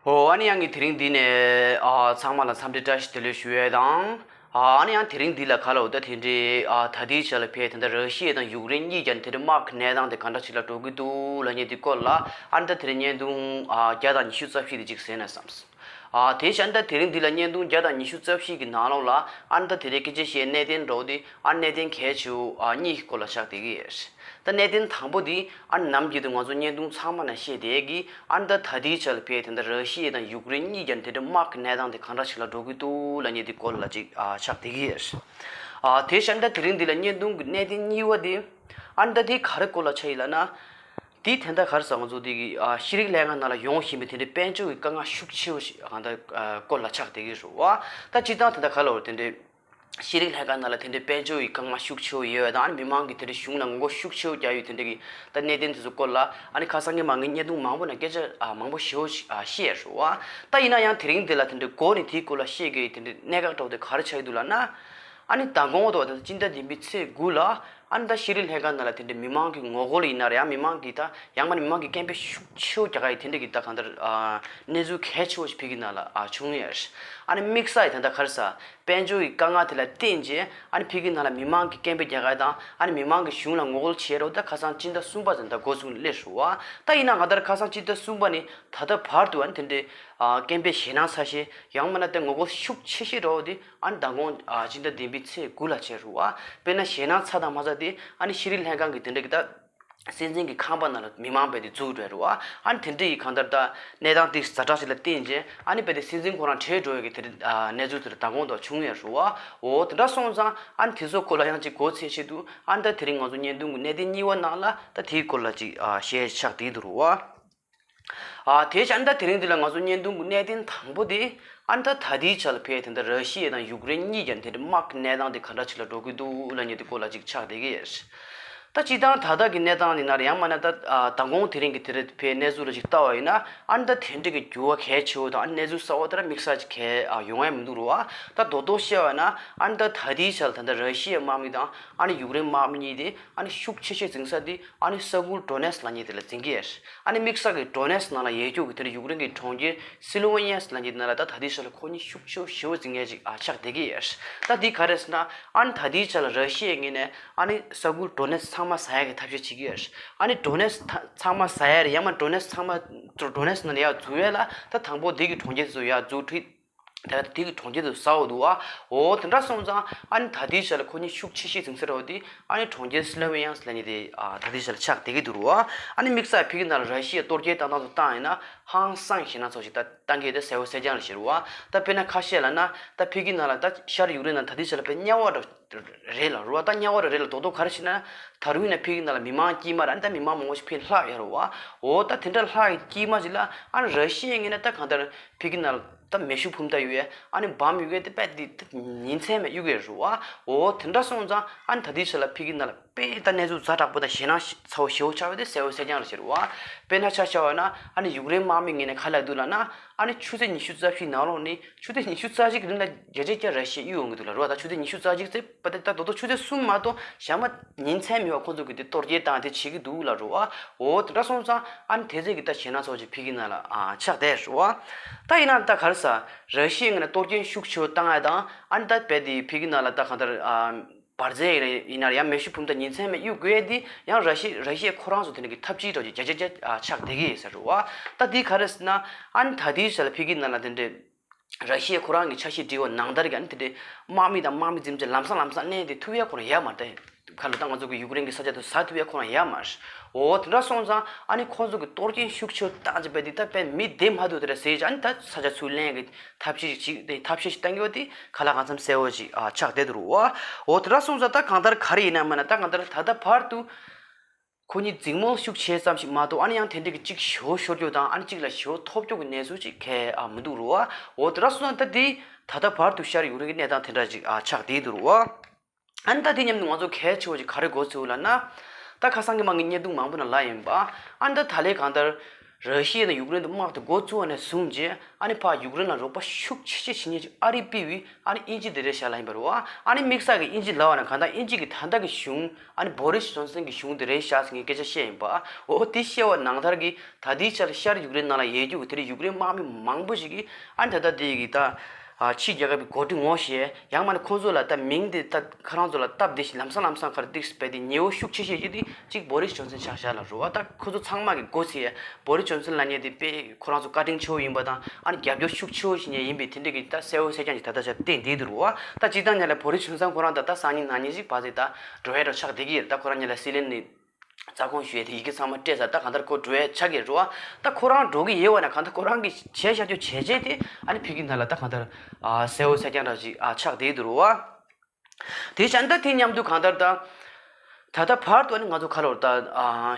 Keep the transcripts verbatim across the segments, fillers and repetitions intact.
ཨོ་ཨ་ནི་ཡང་གི་དེ་རིང་འདི་ནས་ཨ་ཚང་མ་ལ་འཚམས་འདྲི་བཀྲ་ཤིས་བདེ་ལེགས་ཞུ་ཡས་དང་། ཨ་ཨ་ནི་ཡང་དེ་རིང་འདི་ལ་ག་ལ་འོ་ད་དེ་འདྲའི་ཨ་ད་ལྟའི་ཆ་ལ་ཕེ་དེ་འདྲ་ར་ཤི་ཡ་དང་ཡུཀ་རེན་གཉིས་ཀྱང་དེ་འདྲའི་དམག་གི་གནས་སྟངས་དེ་ག་འདྲ་ཞིག་ལ་འགྲོ་གི་འདུག་ལབ་མཁན་དེ་སྐོར་ལ་ཨ་ནི་ད་དེ་རིང་བརྙན་ཐུང་ཨ་བརྒྱ་དང་ཉི་ཤུ་རྩ་བཞི་དེ་ཅིག་གསན་ན་བསམས། ཨ་དེ་བཞིན་ད་དེ་རིང་འདི་ལ་བརྙན་ཐུང་བརྒྱ་དང་ཉི་ཤུ་རྩ་བཞི་གི་ནང་ལོགས་ལ་ཨ་ནི་ད་དེ་རིང་སྐད་ཆ་བཤད་གནད་དོན་འདྲ་བོ་དེ་ཨ་གནད་དོན་གལ་ཆེ་བོ་ཨ་གཉིས་ཀྱི་སྐོར་ལ་ཆགས་བསྡད་ཀྱི་ཡོད། ད་གནད་དོན་དང་པོ་དེ་ཨ་ནི་ནམ་རྒྱུན་དུ་ང་ཚོ་བརྙན་ཐུང་ཚང་མ་ནང་བཤད་བསྡད་ཀྱི་ཨ་ནི་ད་ད་ལྟའི་ཆ་ལ་ཕེ་དེ་འདྲ་ར་ཤི་ཡ་དང་ཡུཀ་རེན་གཉིས་ཀྱང་དེ་འདྲ་དམག་གི་གནས་སྟངས་དེ་ག་འདྲ་ཞིག་ལ་འགྲོ་གི་འདུག་ལབ་མཁན་དེ་སྐོར་ལ་ཅིག་ཨ་ཆགས་བསྡད་ཀྱི་ཡོད། ཨ་དེ་བཞིན་ད་དེ་རིང་འདི་ལ་བརྙན་ཐུང་གི་གནད་དོན་གཉིས་པ་དེ་ཨ་ནི་ད་དེ་ག་རེ་སྐོར་ལ་ཆགས་ཡིན་ལབ་ན། དེ་དེ་འདྲ་ག་རེ་ཟེར་ང་ཚོ་དེ་གི་ཨ་ཤེས་རིག་ལྷན་ཁང་ནང་ལ་ཡོང་བཞིན་པའི་དེ་འདྲའི་དཔལ་འབྱོར་གྱི་དཀའ་ངལ་ཤུགས་ཆེ་བོ་ཞིག་གང་ལྟར་ཨ་སྐོར་ལ་ཆགས་བསྡད་ཀྱི་རེད་བ། ད་སྤྱིར་བཏང་དེ་འདྲ་ག་ལ་འོ་དེ་འདྲའི་ཤེས་རིག་ལྷན་ཁང་ནང་ལ་དེ་འདྲའི་དཔལ་འབྱོར་གྱི་དཀའ་ངལ་ཤུགས་ཆེ་བོ་ཡོད་པ་དང་ཨ་ནི་མི་མང་གིས་དེ་འདྲའི་གཞུང་ལ་ངོ་རྒོལ་ཤུགས་ཆེ་བོ་རྒྱག་ཡོད་དེ་འདྲ་གི་ད་གནད་དོན་དེ་ཚོ་སྐོར་ལ་ཨ་ནི་ཁ་སང་གི་མ་ངའི་བརྙན་ཐུང་མང་པོ་ནང་སྐད་ཆ་ཨ་མང་པོ་ཞེ་བོ་ཞིག་ཨ་བཤད་རེད་བ། ད་ཡིན་ན་ཡང་དེ་རིང་འདི་ལ་དེ་འདྲའི་འགོ་ནས་དེའི་སྐོར་ལ་བཤད་དགོས་ཡོད་དེ་འདྲའི་གནད་འགག་འདྲ་བོ་དེ་ག་རེ་ཆགས་ཡོད་འདུག་ལབ་ན། ཨ་ནི་མདང་དགོང་དུ་བ་དེ་སྤྱི་ཟླ་བདུན་པའི་ཚེས་དགུ་ལ་ཨ་ནི་ད་ཤེས་རིག་ལྷན་ཁང་ནང་ལ་དེ་འདྲའི་མི་མང་གི་ངོ་རྒོལ་ཡིན་ན་རེད་ཡང་མི་མང་གི་ད་ཡང་མ་ནི་མི་མང་གི་སྐད་འབོད་ཤུགས་ཆེ་བོ་རྒྱག་ག་ཡི་དེ་འདྲ་གི་ད་གང་ལྟར་ཨ་གནས་ཚུལ་གལ་ཆེ་བོ་ཞིག་ཕ་གི་ནང་ལ་ཨ་བྱུང་ཡོད། ཨ་ནི་དམིགས་བསལ་ཡི་ད་ལྟ་ག་རེ་ཟ་དཔལ་འབྱོར་གྱི་དཀའ་ངལ་དེ་ལ་བརྟེན་རྗེས་ཨ་ནི་ཕ་གི་ནང་ལ་མི་མང་གི་སྐད་འབོད་རྒྱག་ག་ཡི་དང་ཨ་ནི་མི་མང་གི་གཞུང་ལ་ངོ་རྒོལ་བྱེད་རོགས་ད་ཁ་སང་སྤྱི་ཟླ་གསུམ་པ་ཙམ་ད་འགོ་ཚུགས་ནས་སླེབས་ཤོག་བ། ད་ཡིན་ན་ང་ལྟར་ཁ་སང་སྤྱི་ཟླ་གསུམ་པ་ནི་ད་ལྟ་བར་དུ་ཨ་ནི་དེ་འདྲའི་ཨ་སྐད་འབོད་ཞེད་སྣང་ཚ་ཤས་ཡང་མིན་ན་དེ་ངོ་རྒོལ་ཤུགས་ཆེ་ཤོས་འདྲ་བོ་དེ། ཨ་ནི་མདང་དགོང་ཨ་སྤྱི་ཟླ་བདུན་པའི་ཚེས་དགུ་ལ་བྱས་རུ་བ། དཔེར་ན་ཞེད་སྣང་ཚ་དང་མ་ཚ་དེ་ཨ་ནི་ཤེས་རིག་ལྷན་ཁང་གི་དེ་འདྲ་གི་ད་སྲིད་འཛིན་གྱི་ཁང་པ་ནང་ལ་མི་མང་རྦད་དེ་འཛུལ་འགྲོ་ཡ་རུ་བ། ཨ་ནི་དེ་འདྲ་ཡི་གང་ལྟར་ད་གནས་སྟངས་དེ་ཛ་དྲག་ཞིག་ལ་བརྟེན་རྗེས་ཨ་ནི་རྦད་དེ་སྲིད་འཛིན་ཁོ་རང་བྲོས་འགྲོ་ཡ་གི་དེ་འདྲ་ཨ་གནས་ཚུལ་དེ་འདྲ་མདང་དགོང་དུ་བྱུང་ཡ་རུ་བ། འོ་དེ་འདྲ་སོང་ཙང་ཨ་ནི་དེ་ཚོ་སྐོར་ལ་ཡང་ཅིག་གོ་ཚད་ཆེད་དུ་ཨ་ནི་ད་དེ་རིང་ང་ཚོ་བརྙན་ཐུང་གི་གནད་དོན་གཉིས་པ་ནང་ལ་ད་དེའི་སྐོར་ལ་ཅིག་ཨ་བཤད་ཆགས་དེ་འདུག་རུ་བ། ཨ་དེ་བཞིན་ད་དེ་རིང་འདི་ལ་ང་ཚོ་བརྙན་ཐུང་གི་གནད་དོན་དང་པོ་དེ་ཨ་ནི་ད་ད་ལྟའི་ཆ་ལ་ཕེ་དེ་འདྲ་ར་ཤི་ཡ་དང་ཡུཀ་རེན་གཉིས་ཀྱང་དེ་འདྲ་དམག་གི་གནས་སྟངས་དེ་ག་འདྲ་ཞིག་ལ་འགྲོ་གི་འདུག་ལབ་མཁན་དེ་སྐོར་ལ་ཅིག་ཆགས་བསྡད་ཀྱི་ཡོད། ད་སྤྱིར་བཏང་ད་ལྟ་གི་གནས་སྟངས་ཡིན་ན་རེད་ཡང་མིན་ན་ད་ཨ་མདང་དགོང་དེ་རིང་གི་དེ་འདྲ་ཕེ་གནས་ཚུལ་ལ་ཅིག་ལྟ་བ་ཡིན་ན་ཨ་ནི་ད་དེ་འདྲ་གི་འགྱུར་བ་གལ་ཆེ་བོ་དང་ཨ་ནི་གནས་ཚུལ་གསར་བ་དེ་འདྲ་དམིགས་བསལ་ཅིག་གལ་ཨ་ཡོང་ཡ་མི་འདུག་རུ་བ། ད་རྡོག་རྡོག་བཤད་པ་ཡིན་ན་ཨ་ནི་ད་ད་ལྟའི་ཆ་ལ་ད་ལྟ་ར་ཤི་ཡའི་དམག་མི་དང་ཨ་ནི་ཡུཀ་རེན་དམག་མི་གཉིས་དེ་ཨ་ནི་ཤུགས་ཆེ་ཤོས་འཛིང་ས་དེ་ཨ་ནི་ས་ཁུལ་ཌོ་ནེ་སི་ལབ་མཁན་དེ་ལ་འཛིང་གི་ཡོད། ཨ་ནི་དམིགས་བསལ་གྱི་ཌོ་ནེ་སི་ནང་ལ་ཡོད་རྒྱུ་གི་དེ་འདྲ་ཡུཀ་རེན་གྱི་གྲོང་ཁྱེར་སི་ལོ་ཝེ་ནི་ཡ་ལབ་མཁན་དེ་ནང་ལ་ད་ད་ལྟའི་ཆ་ལ་ཁོ་གཉིས་ཤུགས་ཆེ་ཤོས་འཛིང་མཁན་ཅིག་ཨ་ཆགས་བསྡད་ཀྱི་ཡོད། ད་དེ་ག་རེ་ཟེར་ན་ཨ་ནི་ད་ལྟའི་ཆ་ལ་ར་ཤི་ཡའི་ངོས་ནས་ཨ་ནི་ས་ཁུལ་ཌོ་ནེ་སི་ཚང་མ་ཟ་ཡ་གི་ཐབས་ཤེས་བྱེད་ཀྱི་ཡོད། ཨ་ནི་ཌོ་ནེ་སི་ཚང་མ་ཟ་ཡ་རེད་ཡང་མ་ཌོ་ནེ་སི་ཚང་མ་ཌོ་ནེ་སི་ནང་ལ་ཡར་འཛུལ་ཡ་ལ་ད་དང་པོ་དེ་གི་གྲོང་ཁྱེར་དེ་ཚོ་ཡར་འཛུལ་ཁྲིད། ད་དེ་གི་གྲོང་ཁྱེར་དུ་ཟ་འོ་འདུག་བ། འོ་དེ་འདྲ་སོང་ཙང་ཨ་ནི་ད་ལྟའི་ཆ་ལ་ཁོ་གཉིས་ཤུགས་ཆེ་ཤོས་འཛིང་ས་རེད་བ། དེ་ཨ་ནི་གྲོང་ཁྱེར་སི་ལོ་ཝེ་ནི་ཡ་ལབ་མཁན་དེ་ཨ་ད་ལྟའི་ཆ་ལ་ཆགས་བསྡད་ཀྱི་འདུག་རུ་བ། ཨ་ནི་དམིགས་བསལ་ཕ་གི་ནང་ལ་ར་ཤི་ཡ་གཏོར་སྐྱོན་བཏང་སྟངས་སུ་བཏང་ཡིན་ན་ཧང་སང་ཞེད་སྣང་ཚོར་ཞིག་ད་བཏང་གི་ཡོད་དེ་གསལ་བོ་གསལ་རྐྱང་རེད་ཤག་རུ་བ། ད་དཔེར་ན་ཁ་ཤས་ལབ་ན་ད་ཕ་གི་ནང་ལ་ད་ཤར་ཡུཀ་རེན་ནང་ད་ལྟའི་ཆ་ལ་དཔེ་དམྱལ་བ་འདྲ་རེད་ལ་རུ་བ། ད་དམྱལ་བ་རེད་ལ་རྡོག་རྡོག་ག་རེ་བྱས་ན་ད་རུང་ཡིན་ན་ཕ་གི་ནང་ལ་མི་མང་དཀྱུས་མ་རེད། ཨ་ནི་ད་མི་མང་མང་པོ་ཞིག་ཕར་ལྷག་ཡོད་རུ་བ། འོ་ད་དེ་འདྲ་ལྷག་གི་དཀྱུས་མ་ཞིག་ལ་ཨ་ནི་ར་ཤི་ཡའི་ངོས་ནས་ད་གང་ལྟར་ཕ་གི་ནང་ལ་ད་མེ་ཤུགས་འཕུར་མདའ་གཡུག་ཡས་ཨ་ནི་བམ་གཡུག་ཡས་དེ་དཔེ་དེ་ད་ཉིན་མཚན་མེད་གཡུག་ཡས་རུ་བ། འོ་དེ་འདྲ་སོང་ཙང་ཨ་ནི་ད་ལྟའི་ཆ་ལ་ཕ་གི་ནང་ལ་དཔེ་ད་གནས་ཚུལ་ཛ་དྲག་པོ་དང་ཞེད་སྣང་ཚ་བོ་ཞེ་བོ་ཆགས་ཡོད་དེ་གསལ་བོ་གསལ་རྐྱང་རེད་ཤག་རུ་བ། དཔེར་ན་ཆ་བཞག་པ་ན་ཨ་ནི་ཡུཀ་རེན་དམག་མི་ངོས་ནས་ག་རེ་ལབ་འདུག་ལབ་ན་ཨ་ནི་ཆུ་ཚོད་ཉི་ཤུ་རྩ་བཞི་ནང་ལོགས་ནས། ཆུ་ཚོད་ཉི་ཤུ་རྩ་གཅིག་གི་རིང་ལ་བརྒྱ་ཆ་བརྒྱ་ར་ཤི་ཡ་གཡུག་ཡོང་གི་འདུག་ལ་རོ། ད་ཆུ་ཚོད་ཉི་ཤུ་རྩ་གཅིག་ཚེ་པ་ཏེ་ད་དོ་དོ་ཆུ་ཚོད་གསུམ་མ་གཏོགས་ཞག་མ་ཉིན་མཚན་མེད་པ་ཁོ་ཚོ་གི་དེ་གཏོར་སྐྱོན་བཏང་དེ་བྱེད་ཀྱི་འདུག་ལ་རོ། འོ་དེ་འདྲ་སོང་ཙང་ཨ་ནི་དེ་ཚོད་ཀྱི་ད་ཞེད་སྣང་ཚ་བོ་ཅིག་ཕ་གི་ནང་ལ་ཨ་ཆགས་བསྡད་རོ། ད་ཡིན་ན་ད་ག་རེ་ཟ་ར་ཤི་ཡའི་ངོས་ནས་གཏོར་སྐྱོན་ཤུགས་ཆེ་བོ་བཏང་ཡ་དང་ཨ་ནི་ད་རྦད་དེ་ཕ་གི་ནང་ལ་ད་གང་ལྟར་ཨ། འབར་རྫས་ཡིན་ན་ཡང་མེ་ཤུགས་འཕུར་མདའ་ཉིན་མཚན་མེད་གཡུག་དགོས་དེ་ཡང་ར་ཤི་ར་ཤི་ཡ་ཁོ་རང་ཚོ་དེ་འདྲ་གི་འཐབ་ཇུས་འདྲ་ཅིག་བརྒྱ་ཆ་བརྒྱ་ཆགས་བསྡད་ཀྱི་ཡོད་ཟེར་རུ་བ། ད་འདི་ག་རེ་ཟེར་ན་ཨ་ནི་ད་ལྟའི་ཆ་ལ་ཕ་གི་ནང་ལ་དེ་འདྲའི་ར་ཤི་ཡ་ཁོ་རང་གི་འཆར་གཞི་བསྒྲིགས་པ་ནང་ལྟར་གྱི་ཨ་ནི་དེ་འདྲའི་དམག་མི་དང་དམག་མི་འཛིན་བྱ་ལམ་སང་ལམ་སང་གནས་དེ་ཐུབ་ཡ་ཁོ་རང་ཡ་མ་རེད། ད་ག་ལ་ད་ང་ཚོ་གི་ཡུཀ་རེན་གི་ས་ཆ་དུ་ཟ་ཐུབ་ཡ་ཁོ་རང་ཡ་མ་རེད། འོ་དེ་འདྲ་སོང་ཙང་ཨ་ནི་ཁོ་ཚོ་གི་གཏོར་སྐྱོན་ཤུགས་ཆེ་བཏང་ཅིག་པས་དེ་ད་པས་མི་བདེ་མ་ཐུབ་དེ་འདྲ་ཟེར་ཅིག་ཨ་ནི་ད་ས་ཆ་ཚུར་ལེན་གི་ཐབས་ཤེས་ཤིག་དེ་ཐབས་ཤེས་ཤིག་བཏང་གི་ཡོད་དེ་ཁ་ལག་གང་འཚམ་གསལ་བོ་ཞིག་ཨ་ཆགས་བསྡད་འདུག་རུ་བ། འོ་དེ་འདྲ་སོང་ཙང་ད་གང་ལྟར་ག་རེ་ཡིན་ན་མིན་ན་ད་གང་ལྟར་ད་ལྟ་བར་དུ་ཁོ་གཉིས་འཛིང་མོ་ཤུགས་ཆེ་ཙམ་ཞིག་མ་གཏོགས་ཨ་ནི་ཡང་དེ་འདྲ་གི་གཅིག་ཞེ་པོ་ཤོར་རྒྱུ་དང་ཨ་ནི་གཅིག་ལ་ཞེ་པོ་ཐོབ་རྒྱུ་གི་གནས་ཚུལ་ཅིག་གང་ཡང་ཨ་མི་འདུག་རུ་བ། འོ་དེ་འདྲ་སོང་ཙང་ད་དེ་ད་ལྟ་བར་དུ་ཤར་ཡུཀ་རེན་གི་གནས་སྟངས་དེ་འདྲ་ཅིག་ཨ་ཆགས་བསྡད་འདུག་རུ་བ། ཨ་ནི་ད་དེ་མཉམ་དུ་ང་ཚོ་གལ་ཆེ་བོ་ཅིག་ག་རེ་གོ་ཚུལ་ལབ་ན། ད་ཁ་སང་གི་མ་ངའི་བརྙན་ཐུང་མང་པོ་ནང་ལབ་ཡིན་པ། ཨ་ནི་ད་ད་ལན་གང་ལྟར་ ར་ཤི་ཡ་དང་ཡུཀ་རེན་དུ་དམག་དེ་འགོ་བཙུགས་པ་ནས་བཟུང་རྗེས་ཨ་ནི་ཕར་ཡུཀ་རེན་ལ་རོགས་པ་ཤུགས་ཆེ་ཆེ་བྱེད་མཁན་ཅིག་ཨ་རི་ཕུད་པའི་ཨ་ནི་དབྱིན་ཇི་དེ་རེད་ཤག་ལབ་ཡིན་པ་རེད་བ། ཨ་ནི་དམིགས་བསལ་གྱི་དབྱིན་ཇི་ལབ་པ་ན་གང་ལྟར་དབྱིན་ཇི་གི་ད་ལྟ་གི་གཞུང་ཨ་ནི་བོ་རིས་ཇོན་སན་གྱི་གཞུང་དེ་རེད་ཤག་ཟེར་མཁན་སྐད་ཆ་བཤད་ཡིན་པ། འོ་དེ་བཤད་པ་ནང་ལྟར་གྱི་ད་ལྟའི་ཆར་ཤར་ཡུཀ་རེན་ནང་ལ་ཡོད་རྒྱུ་གི་དེ་རིང་ཡུཀ་རེན་དམག་མི་མང་པོ་ཞིག་གིས་ཨ་ནི་ད་ལྟ་དེ་གི་ད་ཕྱི་རྒྱལ་ཁབ་ཀྱི་འགོ་ཁྲིད་ངོ་ཤེས་ཡང་མིན་ན་ཁོང་ཚོ་ལ་ད་མིང་དེ་ད་ཁོ་རང་ཚོ་ལ་སྟབས་བདེ་ཞིག་ལམ་སང་ལམ་སང་ཁར་ཏིག་སྤེལ་ཏེ་ཉེ་བོ་ཤུགས་ཆེ་ཤོས་ཀྱི་དེ་གཅིག་བོ་རིས་ཇོན་སན་ཆགས་ཤག་ལབ་རེད་བ། ད་ཁོ་ཚོ་ཚང་མ་གི་མགོ་ཚོས་བོ་རིས་ཇོན་སན་ལབ་མཁན་དེ་དཔེ་ཁོ་རང་ཚོ་བཀའ་དྲིན་ཆེ་བོ་ཡིན་པ་དང་ཨ་ནི་རྒྱབ་སྐྱོར་ཤུགས་ཆེ་བོ་ཞིག་ཡིན་པའི་དེ་འདྲ་གི་ད་གསལ་བོ་གསལ་རྐྱང་ཞིག་ད་ལྟ་ཆར་བསྟན་བསྡད་འདུག་རེད་བ། ད་སྤྱིར་བཏང་ཉིད་ལ་བོ་རིས་ཇོན་སན་ཁོ་རང་ད་ལྟ་སང་ཉིན་གནངས་ཉིན་ཞིག་བར་ཚེ་ད་འགྲོ་ཡ་འགྲོ་ཆགས་བསྡད་ཀྱི་ཡོད། ད་ཁོ་རང་ཉིད་ལ་སྲིད་བློན་ནས་རྩ་དགོངས་ཞུས་ཏེ་ཡི་གེ་ཚང་མ་སྤྲད་ཚར། ད་གང་ལྟར་ཁོ་འགྲོ་ཡ་ཆགས་ཀྱི་རེད་བ། ད་ཁོ་རང་འགྲོ་གི་ཡོད་པ་ན་གང་ལྟར་ཁོ་རང་གི་བྱས་བཞག་རྒྱུ་བྱས་རྗེས་དེ་ཨ་ནི་ཕ་གི་ནང་ལ་ད་གང་ལྟར་གསལ་བོ་གསལ་རྐྱང་འདྲ་ཞིག་ཆགས་བསྡད་འདུག་རེད་བ། དེ་བྱས་ད་དེ་མཉམ་དུ་གང་ལྟར་ད་ད་ལྟ་བར་དུ་ཨ་ནི་ང་ཚོ་ག་ལོར་ད་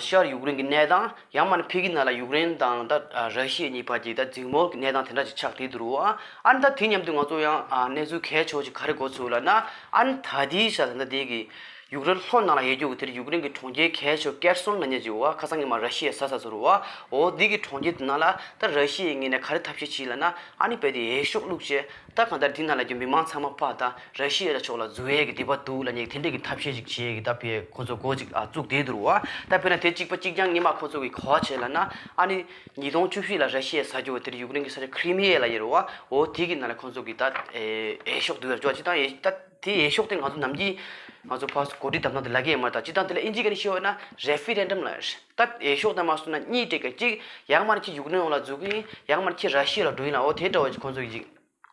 ཤར་ཡུཀ་རེན་གྱི་གནས་སྟངས་ཡང་མིན་ན་ཕ་གི་ནང་ལ་ཡུཀ་རེན་དང་ད་ར་ཤི་ཡ་གཉིས་བར་གྱི་ད་འཛིང་མོལ་གྱི་གནས་སྟངས་དེ་འདྲ་ཞིག་ཆགས་བསྡད་འདུག་རེད་བ། ཨ་ནི་ད་དེ་མཉམ་དུ་ང་ཚོ་ཡང་གནས་ཚུལ་གལ་ཆེ་བོ་ཞིག་ག་རེ་གོ་ཚུལ་ལབ་ན་ཨ་ནི་ད་ལྟའི་ཆར་ད་ལྟ་དེ་གི་ཡུཀ་རེན་ལྷོ་ནང་ལ་ཡོད་རྒྱུ་གི་དེར་ཡུཀ་རེན་གྱི་གྲོང་ཁྱེར་གལ་ཆེ་ཁེར་སོན་ལབ་མཁན་ཅིག་ཡོད་བ། ཁ་སང་ཉི་མ་ར་ཤི་ཡས་ཟ་ཟ་ཟེར་བ། འོ་འདི་གི་གྲོང་ཁྱེར་དེ་ནང་ལ་ད་ར་ཤི་ཡའི་ངོས་ནས་ག་རེ་ཐབས་ཤེས་བྱས་ལབ་ན་ཨ་ནི་རྦད་དེ་འོས་ཤོག་བླུགས་བྱས་ད་གང་ལྟར་འདི་ནང་ལ་རྒྱུ་མི་མང་ཚང་མ་ཕར་ད་ར་ཤི་ཡ་ལ་ཕྱོགས་ལ་འཛུལ་ཡས་ཀྱི་འདོད་པ་འདུག་ལབ་མཁན་དེ་འདྲས་ཀྱི་ཐབས་ཤེས་ཅིག་བྱས་ཀྱི་ད་ཕར་ཁོ་ཚོ་འགོ་ཅིག་ཨ་བཙུགས་བསྡད་འདུག་བ། ད་དཔེར་ན་དེ་གཅིག་པ་གཅིག་རྐྱང་སྔོན་མ་ཁོ་ཚོ་གི་ག་རེ་བྱས་ལབ་ན་ཨ་ནི་ཉིས་སྟོང་བཅུ་བཞི་ལ་ར་ཤི་ཡས་ཟ་རྒྱུ་བ་དེར་ཡུཀ་རེན་གྱི་ས་ཆ་ཁི་རི་མི་ཡ་ལབ་ཡས་རེད་བ། འོ་དེ་གི་ནང་ལ་ཁོ་ཚོ་གི་ད་འོས་ཤོག་བསྡུ་ཡས་ཅོག་ཅིག་དང་ད། དེའི་འོས་ཤོག་དེ་ང་ཚོ་ནམ་རྒྱུན་ང་ཚོ་ཕར་གོ་སྒྲིག་དམ་དང་དེ་ལབ་ཀྱི་ཡོད་མ་རེད། ད་སྤྱིར་བཏང་དེ་ལ་དབྱིན་ཇི་སྐད་ནས་བཤད་པ་ན་རེ་ཕི་རེན་ཌམ་ལབ་རེད། ད་འོས་ཤོག་དེ་མ་སོང་ན་གཉིས་སྤྲད་ཀྱི་གཅིག་ཡང་མ་ཁྱེད་ཡུཀ་རེན་འོག་ལ་འཛུལ་གི་ཡིན། ཡང་མ་ཁྱེད་ར་ཤི་ཡ་ལ་འགྲོ་ཡིན་ལ། འོ་དེ་འདྲ་བ་ཅིག་ཁོང་ཚོ་གི་ཅིག་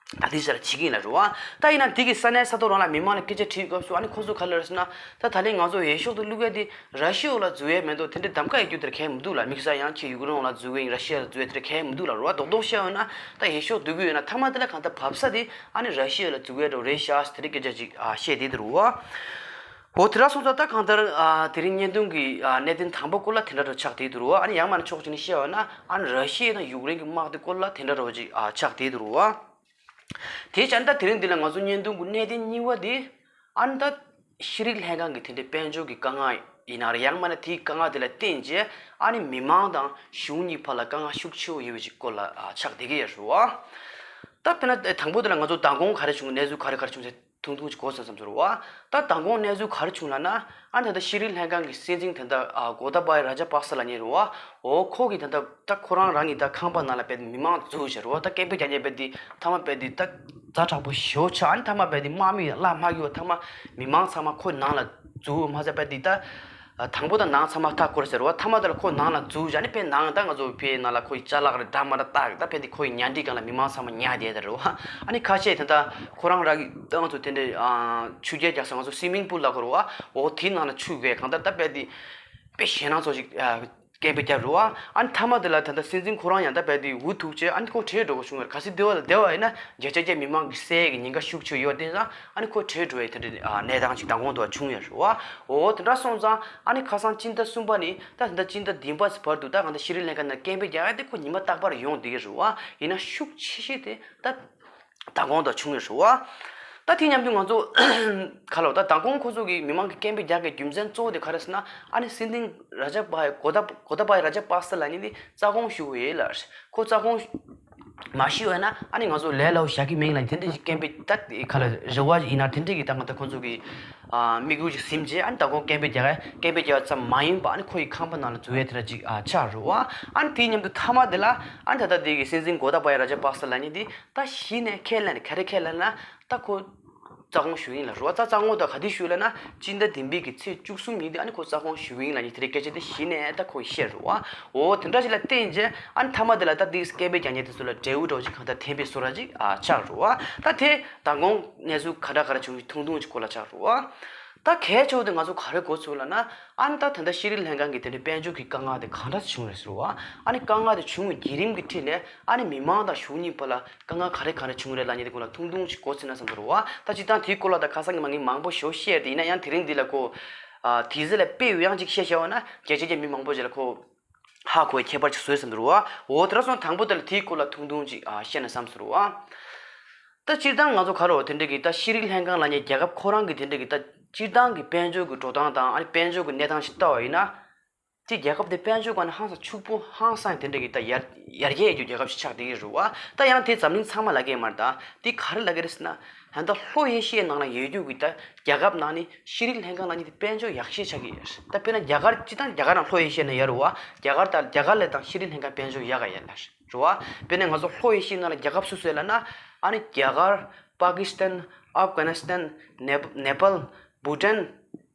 ད་ལྟའི་ཆ་ལ་བྱེད་ཀྱི་ཡིན་ལབ་རེད་བ། ད་ཡིན་ན་དེ་གི་ས་གནས་ས་ཐོག་རང་ལ་མི་མང་ལ་སྐད་ཆ་དྲིས་སྐབས་སུ་ཨ་ནི་ཁོང་ཚོ་ག་ལབ་རེད་ཟེར་ན་ད་ད་ལན་ང་ཚོ་འོས་ཤོག་དེ་བླུག་ཡ་དེ་ར་ཤི་ཡ་འོག་ལ་འཛུལ་ཡ་མེད་དོ། དེ་འདྲའི་གདམ་ག་ཡོད་རྒྱུ་དེར་གལ་མི་འདུག་ལ། དམིགས་བསལ་ཡང་ཁྱེད་ཡུཀ་རེན་འོག་ལ་འཛུལ་གི་ཡིན། ར་ཤི་ཡ་ལ་འཛུལ་ཡ་དེར་གལ་མི་འདུག་ལབ་རེད་བ། རྡོག་རྡོག་བཤད་ཡོད་ན་ད་འོས་ཤོག་བསྡུ་གི་ཡོད་ན་མཐའ་མ་དེ་ལ་གང་ལྟར་བབས་ས་དེ་ཨ་ནི་ར་ཤི་ཡ་ལ་འཛུལ་ཡ་འདྲ་བོ་རེད་ཤག་ཟེར་དེ་འདྲའི་སྐད་ཆ་ཅིག་ཨ་བཤད་བསྡད་འདུག་རེད་བ། འོ་དེ་འདྲ་སོང་ཙང་ད་གང་ལྟར་ཨ་དེ་རིང་བརྙན་ཐུང་གི་ཨ་གནད་དོན་དང་པོ་སྐོར་ལ་དེ་འདྲ་འདྲ་བོ་ཆགས་བསྡད་འདུག་རེད་བ། ཨ་ནི་ཡང་མིན་ན་ཕྱོགས་གཅིག་ནས་བཤད་ཡོད་ན་ཨ་ནི་ར་ཤི་ཡ་དང་ཡུཀ་རེན་གྱི་དམག་དེ་སྐོར་ལ་དེ་འདྲ་འདྲ་བོ་ཅིག་ཨ་ཆགས་བསྡད་འདུག་རེད་བ། དེ་བྱས་ན་ད་དེ་རིང་འདི་ལ་ང་ཚོ་བརྙན་ཐུང་གི་གནད་དོན་གཉིས་པ་དེ་ཨ་ནི་ད་ཤེས་རིག་ལྷན་ཁང་གི་དེ་འདྲའི་དཔལ་འབྱོར་གྱི་དཀའ་ངལ་ཡིན་ན་རེད། ཡང་མིན་ན་དེའི་དཀའ་ངལ་དེ་ལ་བརྟེན་བྱས་ཨ་ནི་མི་མང་དང་གཞུང་གཉིས་བར་ལ་དཀའ་ངལ་ཤུགས་ཆེ་བོ་ཡོད་པའི་ཅིག་སྐོར་ལ་ཨ་ཆགས་བསྡད་ཀྱི་ཡོད་རེད་བ། ད་དཔེར་ན་དང་པོ་དེ་ལ་ང་ཚོ་མདང་དགོང་ག་རེ་བྱུང་། གནས་ཚུལ་ག་རེ་ག་རེ་བྱུང་ཟེར་ཐུང་ཐུང་ཅིག་གོ་ས་མཚམས་སུ་རེད་བ། ད་མདང་དགོང་གནས་ཚུལ་ག་རེ་བྱུང་ལབ་ན་ཨ་ནི་ད་ལྟ་ཤེས་རིག་ལྷན་ཁང་གི་སྲིད་འཛིན་དེ་འདྲ་ཨ་གོ་ཏ་བ་ཡ་ར་ཇ་པག་ས་ལབ་མཁན་རེད་བ། འོ་ཁོ་གིས་ད་ལྟ་ད་ཁོ་རང་རང་གི་ད་ཁང་པ་ནང་ལ་རྦད་དེ་མི་མང་འཛུལ་བྱས་རེད་བ། ད་སྐད་འབོད་རྒྱག་མཁན་རྦད་དེ་མཐའ་མ་རྦད་དེ་ད་ཛ་དྲག་པོ་ཞེ་པོ་ཆགས། ཨ་ནི་མཐའ་མ་རྦད་དེ་དམག་མི་ལ་མ་གཡུག་པ་མཐའ་མ་མི་མང་ཚང་མ་ཁོ་ནང་ལ་འཛུལ་མ་ཟད་རྦད་དེ་ད་དང་པོ་ད་ནང་ཚང་མ་མཐའ་བསྐོར་ཟེར་བ། མཐའ་མ་དེ་ལ་ཁོ་ནང་ལ་འཛུལ་བྱས་ཨ་ནི་དཔེ་ནང་ད་ང་ཚོ་ཕའི་ནང་ལ་ཁོ་ཡི་ཅ་ལག་རེ་འདྲ་མ་འདྲ་བཏགས་ད་རྦད་དེ་ཁོ་ཡི་ཉལ་ཁྲིའི་སྒང་ལ་མི་མང་ཚང་མ་ཉལ་བསྡད་ད་རེད་བ། ཨ་ནི་ཁ་ཤས་དེ་ད་ཁོ་རང་རང་གི་ད་ང་ཚོ་དེ་འདྲའི་ཨ་ཆུ་རྐྱལ་རྒྱག་ས་ང་ཚོ་སི་མིང་པུལ་ལབ་ཀྱི་རེད་བ། འོ་དེའི་ནང་ལ་ཆུ་བས་གང་ལྟར་ད་རྦད་དེ་དཔེ་ཞེད་སྣང་ཚོ་ཞིག་ཨ། སྐད་འབོད་རྒྱབ་རེད་བ། ཨ་ནི་མཐའ་མ་དེ་ལ་ད་ལྟ་སྲིད་འཛིན་ཁོ་རང་ཡང་ད་རྦད་དེ་འུ་ཐུག་བྱས་ཨ་ནི་ཁོ་བྲོས་འགྲོ་དགོས་བྱུང་བ་རེད། གལ་སྲིད་དེ་བ་ལ་བསྡད་པ་ཡིན་ན་བརྒྱ་ཆ་བརྒྱ་མི་མང་གི་བསད་ཀྱི་ཉེན་ཁ་ཤུགས་ཆེ་ཡོད་བསྡད་ཙང་ཨ་ནི་ཁོ་བྲོས་འགྲོ་ཡའི་དེ་འདྲའི་ཨ་གནས་སྟངས་ཅིག་མདང་དགོང་དུ་བྱུང་ཡོད་རེད་བ། འོ་དེ་འདྲ་སོང་ཙང་ཨ་ནི་ཁ་སང་སྤྱི་ཟླ་གསུམ་པ་ནས་ད་ད་ལྟ་སྤྱི་ཟླ་བདུན་པ་ཙམ་བར་དུ་ད་གང་ལྟར་ཤེས་རིག་ལྷན་ཁང་ནང་སྐད་འབོད་རྒྱག་ཡ་དེ་ཁོ་ཉི་མ་རྟག་པར་ཡོང་བསྡད་ཀྱི་རེད་བ། ཡིན་ན་ཤུགས་ཆེ་ཤོས་དེ་ད། མདང་དགོང་དང་བྱུང་ཡོད་རེད་བ། ད་དེ་མཉམ་དུ་ང་ཚོ་ག་ལ་ད་མདང་དགོང་ཁོ་ཚོ་གི་མི་མང་གི་སྐད་འབོད་རྒྱག་གི་རྒྱུ་མཚན་གཙོ་བོ་དེ་ག་རེ་ཟེར་ན་ཨ་ནི་སྲིད་འཛིན་ར་ཇ་པ་གོ་ད་གོ་ད་པ་ཡ་ར་ཇ་པག་ས་ལབ་མཁན་དེ་རྩ་དགོངས་ཞུ་དགོས་ཡོད་ལ་ཁོ་རྩ་དགོངས་མ་ཞུས་པ་ན་ཨ་ནི་ང་ཚོ་ལས་སླ་བོ་བཞག་གི་མིན་ལབ་དེ་འདྲ་ཞིག་སྐད་འབོད་ད་ག་ལ་རེ་བ་ཡིན་ན་དེ་འདྲ་གི་ད་ང་ད་ཁོ་ཚོ་གི་དམིགས་ཡུལ་ཞིག་ཟིན་རྗེས་ཨ་ནི་མདང་དགོང་སྐད་འབོད་རྒྱག་ག་སྐད་འབོད་རྒྱག་ཙམ་མ་ཡིན་པ་ཨ་ནི་ཁོ་ཡི་ཁང་པ་ནང་ལ་འཛུལ་ཡས་དེ་འདྲ་ཅིག་ཆགས་རེད་བ། ཨ་ནི་དེ་མཉམ་དུ་མཐའ་མ་དེ་ལ་ཨ་ནི་ད་ལྟ་དེ་གི་སྲིད་འཛིན་གོ་ད་པ་ཡ་ར་ཇ་པག་ས་ལབ་མཁན་དེ། ད་གཞི་ནས་ཁས་ལེན་ག་རེ་ཁས་ལེན་ན་ད་ཁོ་རྩ་དགོངས་ཞུ་ཡིན་ལ་རོ། ད་རྩ་དགོངས་ད་ག་དུས་ཞུ་ལ་ན་སྤྱི་ཟླ་བདུན་པའི་གི་ཚེས་བཅུ་གསུམ་ཉིན་དེ་ཨ་ནི་ཁོ་རྩ་དགོངས་ཞུ་ཡིན་ལ་ནི་དེ་རིང་སྐད་ཆ་དེ་གཞི་ནས་ད་ཁོ་བཤད་རོ་བ། འོ་དེ་འདྲ་ཞིག་ལ་བརྟེན་རྗེས་ཨ་ནི་མཐའ་མ་དེ་ལ་ད་དེ་སྐད་འབོད་རྒྱག་མཁན་དེ་ཚོ་ལ་འབྲས་བུ་འདྲ་བོ་ཅིག་གང་ལྟར་ཐེབས་པའི་བཟོ་འདྲ་ཅིག་ཨ་ཆགས་རོ་བ། ད་དེ་མདང་དགོང་གནས་ཚུལ་ག་འདྲ་ག་འདྲ་བྱུང་ཞིག་ཐུང་ཐུང་ཅིག་གོ་ལ་ཆགས་རོ་བ། ད་གལ་ཆེ་བོ་དེ་ང་ཚོ་ག་རེ་གོ་ཚུལ་ལ་ན་ཨ་ནི་ད་ད་ལྟ་ཤེས་རིག་ལྷན་ཁང་གི་དེ་འདྲའི་དཔལ་འབྱོར་གྱི་དཀའ་ངལ་དེ་གང་འདྲ་བྱུང་རེད་ཟེར་བ། ཨ་ནི་དཀའ་ངལ་དེ་བྱུང་བའི་བརྒྱུད་རིམ་གྱི་འཁྲིས་ནས་ཨ་ནི་མི་མང་དང་གཞུང་གཉིས་བར་ལ་དཀའ་ངལ་ག་རེ་ག་རེ་བྱུང་རེད་ལབ་མཁན་དེ་སྐོར་ལ་ཐུང་ཐུང་ཞིག་གོ་ཟིན་ན་བསམ་འདུག་རེད་བ། ད་སྤྱིར་བཏང་དེའི་སྐོར་ལ་ད་ཁ་སང་གི་མ་ངས་མང་པོ་ཞེ་པོ་བཤད་དེ་ཡིན་ན་ཡང་དེ་རིང་འདི་ལ་ཁོ་དེ་ཚོ་ལ་དཔེ་ཡང་ཅིག་བཤད་བྱ་བ་ན་རྒྱ་ཆེ་རྒྱ་མི་མང་པོ་ཞིག་ལ་ཁོ་ཧ་གོ་བའི་ཁྱད་པར་ཅིག་བཟོས་ཟིན་འདུག་རེད་བ། འོ་དེ་འདྲ་སོང་དང་པོ་དེ་ལ་དེའི་སྐོར་ལ་ཐུང་ཐུང་ཅིག་བཤད་ན་བསམ་སོང་རེད་བ། ད་སྤྱིར་བཏང་ང་ཚོ་ག་རེ་བ་དེ་འདྲ་གི་ད་ཤེས་རིག་ལྷན་ཁང་ལབ་མཁན་རྒྱལ་ཁབ་ཁོ་རང་གི་དེ་འདྲ་གི་ད་སྤྱིར་བཏང་གི་དཔལ་འབྱོར་གྱི་འགྲོ་སྟངས་དང་ཨ་ནི་དཔལ་འབྱོར་གྱི་གནས་སྟངས་ཤིག་ལྟ་བ་ཡིན་ན། དེ་རྒྱལ་ཁབ་དེ་དཔལ་འབྱོར་སྒང་ནས་ཧང་སང་ཕྱུག་པོ་ཧང་སང་དེ་འདྲ་གི་ད་ཡར་ཡར་རྒྱས་ཡོད་རྒྱུ་རྒྱལ་ཁབ་ཞིག་ཆགས་བསྡད་ཀྱི་རེད་བ། ད་ཡང་དེ་འཛམ་གླིང་ཚང་མ་ལབ་ཀྱི་མ་རེད། ད་དེ་ག་རེ་ལབ་ཀྱི་རེད་ཟེར་ན། ད་ལྟ་ལྷོ་ཨེ་ཤི་ཡའི་ནང་ལ་ཡོད་རྒྱུ་གི་ད་རྒྱལ་ཁབ་ནང་ནས་ཤེས་རིག་ལྷན་ཁང་ལབ་མཁན་དེ་དཔལ་འབྱོར་ཡག་ཤོས་ཆགས་ཀྱི་ཡོད་རེད། ད་དཔེར་ན་རྒྱ་གར་སྤྱིར་བཏང་རྒྱ་གར་ནང་ལྷོ་ཨེ་ཤི་ཡའི་ནང་ཡོད་རེད་བ། རྒྱ་གར་དང་རྒྱ་གར་ལ་དང་ཤེས་རིག་ལྷན་ཁང་དཔལ་འབྱོར་ཡག་ག་ཡོད་ལ་རེད་བ། དཔེར་ན་ང་ཚོ་ལྷོ་ཨེ་ཤི་ཡའི་ནང་ལ་རྒྱལ་ཁབ་སུ་སུ་ཡོད་ལབ་ན། ཨ་ནི་རྒྱ་གར། པ་ཀི་སི་ཐན། ཨབ་གྷ་ནི་སི་ཐན། ནེ་ནེ་པཱལ། བྷུ་ཊན།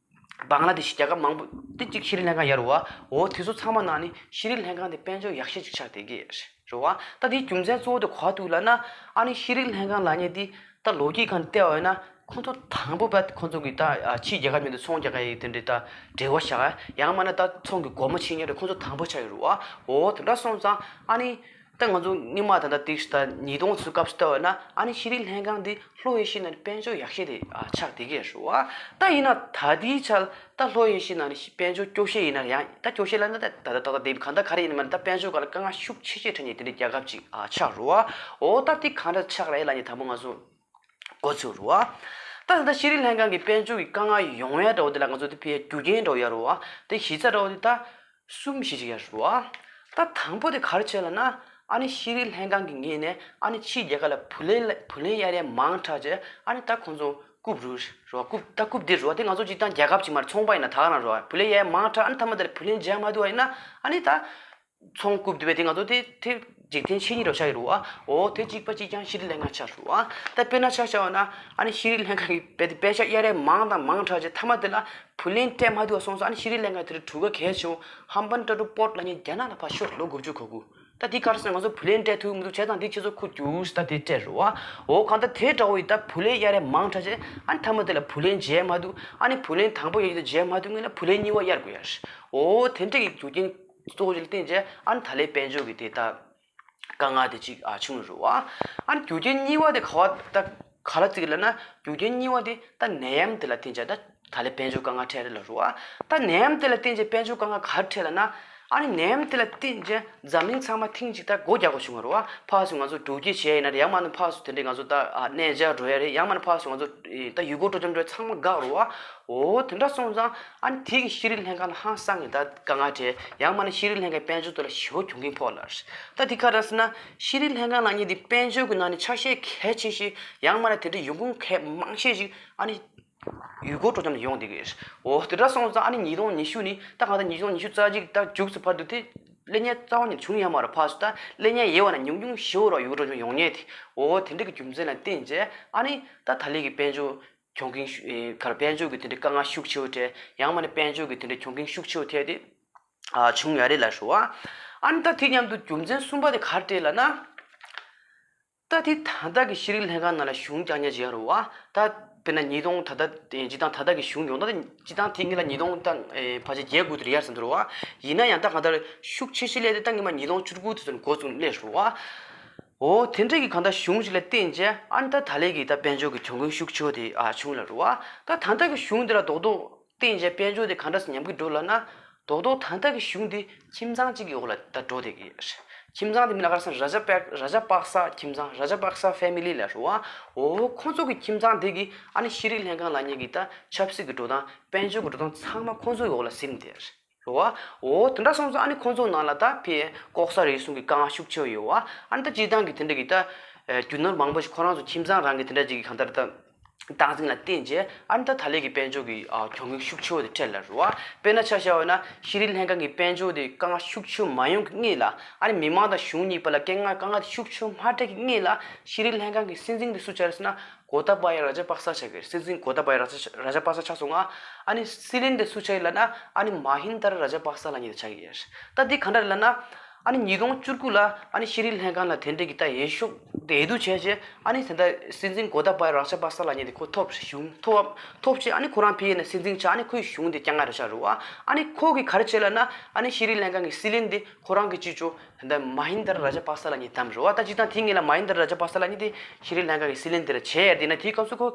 བང་ལ་དེ་ཤི། རྒྱལ་ཁབ་མང་པོ་དེ་གཅིག་ཤེས་རིག་ལྷན་ཁང་ཡོད་རེད་བ། འོ་དེ་ཚོ་ཚང་མ་ནང་ནས་ཤེས་རིག་ལྷན་ཁང་དེ་དཔལ་འབྱོར་ཡག་ཤོས་ཅིག་ཆགས་བསྡད་ཀྱི་རེད་བ། ད་དེའི་རྒྱུ་མཚན་གཙོ་བོ་དེ་ག་པར་འདུག་ལབ་ན། ཨ་ནི་ཤེས་རིག་ལྷན་ཁང་ལབ་མཁན་དེ་ད་ལོ་རྒྱུས་སྒང་བལྟས་པ་ཡིན་ན། ཁོང་ཚོ་དང་པོ་པ་ཁོང་ཚོ་གི་ད་ཕྱིའི་རྒྱལ་ཁབ་མཉམ་དུ་ཚོང་རྒྱག་གི་དེ་འདྲའི་ད་འབྲེལ་བ་བཞག་ཡང་མིན་ན་ད་ཚོང་གི་སྒོ་མོ་ཕྱེ་མཁན་དེ་ཁོང་ཚོ་དང་པོ་ཆགས་ཀྱི་རེད་བ། འོ་དེ་འདྲ་སོང་ཙང་ཨ་ནི། ད་ང་ཚོ་སྔོན་མ་ད་ལྟ་དེ་ད་ཉིས་སྟོང་ཚོའི་སྐབས་སུ་ལྟ་བ་ན། ཨ་ནི་ཤེས་རིག་ལྷན་ཁང་འདི་ལྷོ་ཨེ་ཤི་ཡའི་ནང་ནས་དཔལ་འབྱོར་ཡག་ཤོས་དེ་ཨ་ཆགས་བསྡད་ཀྱི་རེད་བ། ད་ཡིན་ན་ད་ལྟའི་ཆར་ད་ལྷོ་ཨེ་ཤི་ཡའི་ནང་ནས་དཔལ་འབྱོར་སྐྱོ་ཤོས་ཡིན་ན་ཡང་། ད་སྐྱོ་ཤོས་ལབ་ན་ད་ད་ད་ད་དེ་གང་ལྟར་ག་རེ་ཡིན་ན་མ་ད་དཔལ་འབྱོར་སྒང་ལ་དཀའ་ངལ་ཤུགས་ཆེ་ཤོས་འཕྲད་མཁན་དེ་འདྲའི་རྒྱལ་ཁབ་ཅིག་ཨ་ཆགས་རེད་བ། འོ་ད་དེ་གང་འདྲ་ཆགས་རེད་ལབ་ནས་དང་པོ་ང་ཚོ་མགོ་ཚོད་རེད་བ། ད་ད་ལྟ་ཤེས་རིག་ལྷན་ཁང་གི་དཔལ་འབྱོར་གྱི་དཀའ་ངལ་ཡོང་ཡ་འདྲ་བོ་དེ་ལ་ང་ཚོ་དེ་ཕའི་རྒྱུ་རྐྱེན་འདྲ་བོ་ཡོད་རེད་བ། དེ་གཞི་རྩ་འདྲ་བོ་དེ་ད་གསུམ་བཞི་ཅིག་ཡོད་རེད་བ། ད་དང་པོ་དེ་ག་རེ་བྱས་ལབ་ན། ཨ་ནི་ཤེས་རིག་ལྷན་ཁང་གི་ངོས་ནས་ཨ་ནི་ཕྱིའི་རྒྱལ་ཁབ་ལ་བུ་ལོན་བུ་ལོན་གཡར་ཡས་མང་དྲགས་བྱས། ཨ་ནི་ད་ཁོང་ཚོ་རྐུབ་རུ་རེད་བ། རྐུབ་ད་རྐུབ་དེ་རེད་བ། དེ་ང་ཚོ་སྤྱིར་བཏང་རྒྱལ་ཁབ་ཅིག་མ་རེད། ཚོང་པ་ཡིན་ན་ད་ག་རང་རེད་བ། བུ་ལོན་གཡར་ཡས་མང་དྲགས། ཨ་ནི་མཐའ་མ་དེ་ལ་བུ་ལོན་འཇལ་མ་ཐུབ་པ་ཡིན་ན། ཨ་ནི་ད་ཚོང་རྐུབ་དེ་བས་དེ་ང་ཚོ་དེ་དེ་འཇིག་རྟེན་ཆོས་ཉིད་རུ་ཆགས་ཀྱི་རེད་བ། འོ་དེ་གཅིག་པ་གཅིག་རྐྱང་ཤེས་རིག་ལྷན་ཁང་ཆགས་རེད་བ། ད་དཔེར་ན་ཆ་བཞག་པ་ན། ཨ་ནི་ཤེས་རིག་ལྷན་ཁང་གིས་དཔེ་དེ་པེ་ཤག་གཡར་ཡས་མང་དང་མང་དྲགས་བྱས། མཐའ་མ་དེ་ལ་བུ་ལོན་སྤྲད་མ་ཐུབ་པ་སོང་ཙང་། ཨ་ནི་ཤེས་རིག་ལྷན་ཁང་དེ་རུ་གྲུ་ཁ་གལ་ཆེ་བོ་ཧམ་བན་ཊ་ཊུ་པོར་ཊི་ལབ་མཁན་རྒྱ་ནག་ལ་ཕར་ཤོར། ལོ་དགུ་བཅུ་གོ་དགུ། ད་དེ་ག་རེ་ཟེར་ན། ང་ཚོ་བུ་ལོན་སྤྲད་ཐུབ་མི་འདུག་བྱས་ཙང་དེ་ཁྱེད་ཚོ་ཁུར་རྒྱུགས་ད་དེ་སྤྲད་རེད་བ། འོ་གང་ལྟར་དེ་འདྲ་བོ་ཡིན། ད་བུ་ལོན་གཡར་ཡས་མང་དྲགས་བྱས། ཨ་ནི་མཐའ་མ་དེ་ལ་བུ་ལོན་འཇལ་མ་ཐུབ། ཨ་ནི་བུ་ལོན་དང་པོ་ཡོད་དེ་འཇལ་མ་ཐུབ་མཁན་ལ་བུ་ལོན་གཉིས་པ་གཡར་དགོས་ཡ་རེད། འོ་དེ་འདྲ་གི་རྒྱུ་རྐྱེན་གཙོ་བོ་ཅིག་ལ་བརྟེན་བྱས། ཨ་ནི་ད་ལོའི་དཔལ་འབྱོར་གྱི་དེ་ད་དཀའ་ངལ་དེ་ཅིག་ཨ་བྱུང་རེད་བ། ཨ་ནི་རྒྱུ་རྐྱེན་གཉིས་པ་དེ་ག་བ་ད་ག་ལ་བརྩི་གི་ལབ་ན། རྒྱུ་རྐྱེན་གཉིས་པ་དེ་ད་ནད་ཡམས་དེ་ལ་བརྟེན་བྱས་ད་ད་ལོའི་དཔལ་འབྱོར་དཀའ་ངལ་འཕྲད་རེད་ལབ་རེད་བ། ད་ནད་ཡམས་དེ་ལ་བརྟེན་བྱས་དཔལ་འབྱོར་དཀའ་ངལ་ག་རེ་འཕྲད་ལབ་ན། ཨ་ནི་ནད་ཡམས་དེ་ལ་བརྟེན་བྱས་འཛམ་གླིང་ཚང་མ་ཐེངས་གཅིག་ད་སྒོ་རྒྱག་དགོས་བྱུང་བ་རེད་བ། ཕར་ཚུར་ང་ཚོ་འགྲུལ་སྐྱེལ་བྱས་ཡིན་ན་རེད། ཡང་མིན་ན་ཕར་ཚུར་དེ་འདྲའི་ང་ཚོ་ད་ཨ་གནས་མཇལ་འགྲོ་ཡ་རེད། ཡང་མིན་ན་ཕར་ཚུར་ང་ཚོ་ཨེ་ད་ཡུལ་སྐོར་སྤྲོ་འཆམ་འགྲོ་ཡ་ཚང་མ་འགག་རེད་བ། འོ་དེ་འདྲ་སོང་ཙང་། ཨ་ནི་དེ་གི་ཤེས་རིག་ལྷན་ཁང་ལ་ཧང་སང་གི་ད་དཀའ་ངལ་འཕྲད། ཡང་མིན་ན་ཤེས་རིག་ལྷན་ཁང་དཔལ་འབྱོར་དེ་ལ་ཞེ་པོ་གྱོང་གུན་ཕོག་ལ། ད་དེ་ག་རེ་ཟེར་ན། ཤེས་རིག་ལྷན་ཁང་ལབ་མཁན་དེ་དཔལ་འབྱོར་གྱི་ནང་ནས་ཆ་ཤས་གལ་ཆེ་ཤོས། ཡང་མིན་ན་དེ་འདྲའི་ཡོང་ཁུངས་གལ་མང་ཤོས་ཤིག་ཨ་ནི་ཡུལ་སྐོར་སྤྲོ་འཆམ་ལ་ཡོང་བསྡད་ཀྱི་རེད། འོ་དེ་འདྲ་སོང་ཙང་། ཨ་ནི་ཉིས་སྟོང་ཉི་ཤུ་ནས་ད་གང་ལྟར་ཉིས་སྟོང་ཉི་ཤུ་རྩ་གཅིག་ད་མཇུག་ཙམ་བར་དུ་དེ་གླེང་ཉན་རྩ་བ་ནས་བྱུང་ཡོད་མ་རེད། ཕར་ཚུར་ད་གླེང་ཉན་ཡོད་པ་ན་ཉུང་ཉུང་ཞེ་པོ་ར་ཡུལ་སྐོར་སྤྲོ་འཆམ་ཡོང་མཁན་དེ། འོ་དེ་འདྲ་གི་རྒྱུ་མཚན་ལ་བརྟེན་བྱས། ཨ་ནི་ད་ད་ལོའི་གི་དཔལ་འབྱོར་གྱོང་གུན་ཤུགས་ཨེ་གར་དཔལ་འབྱོར་གྱི་དེ་འདྲའི་དཀའ་ངལ་ཤུགས་ཆེ་བོ་འཕྲད། ཡང་མིན་ན་དཔལ་འབྱོར་གྱི་དེ་འདྲའི་གྱོང་གུན་ཤུགས་ཆེ་བོ་འཕྲད་དེ་ཨ་བྱུང་ཡོད་རེད་ལབ་རེད་བ། ཨ་ནི་ད་དེ་མཉམ་དུ་རྒྱུ་མཚན་གསུམ་པ་དེ་ག་རེ་རེད་ལབ་ན། ད་དེ་ད་ལྟ་གི་ཤེས་རིག་ལྷན་ཁང་ནང་ལ་གཞུང་རྒྱག་མཁན་ཅིག་ཡོད་རེད་བ། ད་དཔེར་ན་ཉིས་སྟོང་ད་ལྟ་སྤྱིར་བཏང་ད་ལྟ་གི་གཞུང་ཡོང་ད། སྤྱིར་བཏང་དེ་སྔོན་ལ་ཉིས་སྟོང་ད་ཨེ་ཕལ་ཆེར་བརྒྱད་དགུ་དེ་ཡར་ཟིན་འདུག་རེད་བ། ཡིན་ན་ཡང་ད་གང་ལྟར་ཤུགས་ཆེ་ཤོས་སླེབས་དེ་ད་སྔོན་མ་ཉིས་སྟོང་བཅུ་དགུ་དེ་ཚོ་ནས་འགོ་བཙུགས་སླེབས་རེད་བ། འོ་དེ་འདྲ་གི་གང་ལྟར་གཞུང་ཞིག་ལ་བརྟེན་བྱས། ཨ་ནི་ད་ད་ལོའི་གི་ད་དཔལ་འབྱོར་གྱི་གྱོང་གུན་ཤུགས་ཆེ་བོ་དེ་ཨ་བྱུང་ལབ་རེད་བ། ད་ད་ལྟ་གི་གཞུང་འདི་ལ་རྡོག་རྡོག་བརྟེན་བྱས་དཔལ་འབྱོར་དེ་ག་འདྲ་སེ་ཉམས་ཀྱི་འགྲོ་ལབ་ན། རྡོག་རྡོག་ད་ལྟ་གི་གཞུང་འདི་ཁྱིམ་ཚང་གཅིག་གི་འོག་ལ་ད་འགྲོ་བསྡད་ཀྱི་ཡོད་རེད། ཁྱིམ་ཚང་དེ་མིང་ལ་ག་རེ་ཟེར་ན། ར་ཇ་པག་ར་ཇ་པག་ས་ཁྱིམ་ཚང་། ར་ཇ་པག་ས་ཕེ་མི་ལི་ལབ་རེད་བ། འོ་ཁོང་ཚོ་གི་ཁྱིམ་ཚང་དེ་གིས་ཨ་ནི་ཤེས་རིག་ལྷན་ཁང་ལབ་མཁན་གྱི་ད་ཆབ་སྲིད་ཀྱི་འགྲོ་སྟངས། དཔལ་འབྱོར་གྱི་འགྲོ་སྟངས་ཚང་མ་ཁོང་ཚོ་གི་འོག་ལ་ཟིན་བསྡད་རེད་བ། འོ་དེ་འདྲ་སོང་ཙང་། ཨ་ནི་ཁོང་ཚོ་ནང་ལ་ད་ཕའི་ལྐོག་ཟ་རུལ་སུངས་ཀྱི་དཀའ་ངལ་ཤུགས་ཆེ་བ་ཡོད་བ། ཨ་ནི་ད་སྤྱིར་བཏང་གི་དེ་འདྲ་གི་ད་ཨེ་རྒྱུ་ནོར་མང་པོ་ཞིག་ཁོ་རང་ཚོ་ཁྱིམ་ཚང་རང་གི་དེ་འདྲ་ཅིག་གི་གང་ལྟར་ད་སྟངས་འཛིན་ལ་བརྟེན་བྱས། ཨ་ནི་ད་ད་ལོའི་གི་དཔལ་འབྱོར་གྱི་ཨ་གྱོང་གུན་ཤུགས་ཆེ་བོ་དེ་འཕྲད་ལབ་རེད་བ། དཔེར་ན་ཆ་བཞག་པ་ན་ཤེས་རིག་ལྷན་ཁང་གི་དཔལ་འབྱོར་དེ་དཀའ་ངལ་ཤུགས་ཆེ་བོ་མ་ཡོང་གི་སྔོན་ལ། ཨ་ནི་མི་མང་དང་གཞུང་གཉིས་བར་ལ་དཀའ་ངལ་དཀའ་ངལ་དེ་ཤུགས་ཆེ་བོ་མ་འཕྲད་ཀྱི་སྔོན་ལ། ཤེས་རིག་ལྷན་ཁང་གི་སྲིད་འཛིན་དེ་སུ་ཆགས་རེད་ཟེར་ན། གོ་ཏཱ་བ་ཡ་ར་ཇ་པག་ས་ཆགས་ཀྱི་རེད། སྲིད་འཛིན་གོ་ཏཱ་བ་ཡ་ར་ཇ་ར་ཇ་པག་ས་ཆགས་སོང་ང་། ཨ་ནི་སྲིད་བློན་དེ་སུ་ཆགས་ཡོད་ལབ་ན། ཨ་ནི་མ་ཧིན་ད་ར་ར་ཇ་པག་ས་ལབ་མཁན་དེ་ཆགས་ཀྱི་ཡོད་རེད། ད་འདི་ག་འདྲ་རེད་ལབ་ན། ཨ་ནི་ཉིས་སྟོང་བཅུ་དགུ་ལ་ཨ་ནི་ཤེས་རིག་ལྷན་ཁང་ལ་དེ་འདྲ་གི་ད་འོས་ཤོག་དེ་འོས་བསྡུ་བྱས་རྗེས། ཨ་ནི་ད་ལྟ་སྲིད་འཛིན་གོ་ཏཱ་བ་ཡ་ར་ཇ་པག་ས་ལབ་མཁན་དེ་ཁོ་ཐོབ་རེད། གཞུང་ཐོབ་ཐོབ་རྗེས། ཨ་ནི་ཁོ་རང་ཕ་གི་ནས་སྲིད་འཛིན་ཆགས། ཨ་ནི་ཁོའི་གཞུང་དེ་བསྐྱངས་ཡ་རེད་ཤག་རེད་བ། ཨ་ནི་ཁོ་གིས་ག་རེ་བྱས་ལབ་ན། ཨ་ནི་ཤེས་རིག་ལྷན་ཁང་གི་སྲིད་བློན་དེ་ཁོ་རང་གི་སྤྱི་ཚོགས་ད་ལྟ་མ་ཧིན་ད་ར་ར་ཇ་པག་ས་ལབ་མཁན་བདམས་རེད་བ། ད་སྤྱིར་བཏང་དེ་སྔོན་ལ་མ་ཧིན་ད་ར་ར་ཇ་པག་ས་ལབ་མཁན་དེ་ཤེས་རིག་ལྷན་ཁང་གི་སྲིད་བློན་དེ་ལ་བྱས་ཡ་དེ་ན། དེའི་སྐབས་སུ་ཁོ་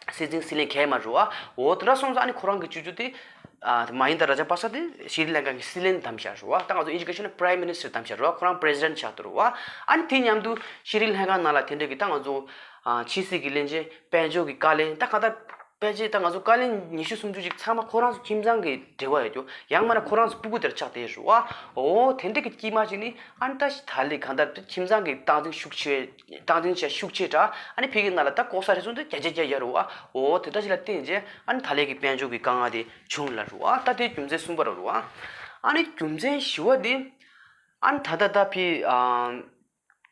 སྲིད་འཛིན་སྲིད་བློན་གང་ཡང་མ་རེད་བ། འོ་དེ་འདྲ་སོང་ཙང་། ཨ་ནི་ཁོ་རང་གི་སྤྱི་ཚོགས་དེ་ཨ་མ་ཧིན་ད་ར་ར་ཇ་པག་ས་དེ་ཤེས་རིག་ལྷན་ཁང་གི་སྲིད་བློན་བདམས་བཞག་རེད་བ། ད་ང་ཚོ་ཨིན་ཇི་སྐད་ཤོད་ན་པ་རའིམ་མི་ནི་སི་ཊར་བདམས་བཞག་རེད་བ། ཁོ་རང་པ་རེ་སི་ཌེན་ཊི་ཆགས་འདུག་རེད་བ། ཨ་ནི་དེ་མཉམ་དུ་ཤེས་རིག་ལྷན་ཁང་ནང་ལ་དེ་འདྲ་གི་ད་ང་ཚོ་ཨ་ཕྱི་སྲིད་ཀྱི་བློན་ཆེན། དཔལ་འབྱོར་གྱི་བཀའ་བློན། ད་གང་ལྟར་ ཕལ་ཆེར་ད་ང་ཚོ་བཀའ་བློན་ཉི་ཤུ་སུམ་ཅུ་ཅིག་ཚང་མ་ཁོ་རང་ཚོ་ཁྱིམ་ཚང་གི་འབྲེལ་བ་ཡོད་རྒྱུ། ཡང་མིན་ན་ཁོ་རང་ཚོ་སྤུ་གུ་དེར་ཆགས་བསྡད་ཡོད་རེད་བ། འོ་དེ་འདྲ་གི་དཀྱིལ་མ་ཅིག་ནི་ཨ་ནི་ད་ཞིག་ད་ལས་གང་ལྟར་ཁྱིམ་ཚང་གི་སྟངས་འཛིན་ཤུགས་ཆེ། སྟངས་འཛིན་བྱ་ཤུགས་ཆེ་དྲགས། ཨ་ནི་ཕ་གི་ནང་ལ་ད་ལྐོག་ཟ་རེ་ཟུང་དེ་བརྒྱ་ཆ་བརྒྱ་ཡོད་རེད་བ། འོ་དེ་ལྟ་ཞིག་ལ་བརྟེན་རྗེས་ཨ་ནི་ད་ལས་ཀྱི་དཔལ་འབྱོར་གྱི་དཀའ་ངལ་དེ་བྱུང་ལ་རེད་བ། ད་དེ་རྒྱུ་མཚན་གསུམ་པ་རེད་བ། ཨ་ནི་རྒྱུ་མཚན་བཞི་བ་དེ་ཨ་ནི་ད་ལྟ་ད་ཕི་ཨ།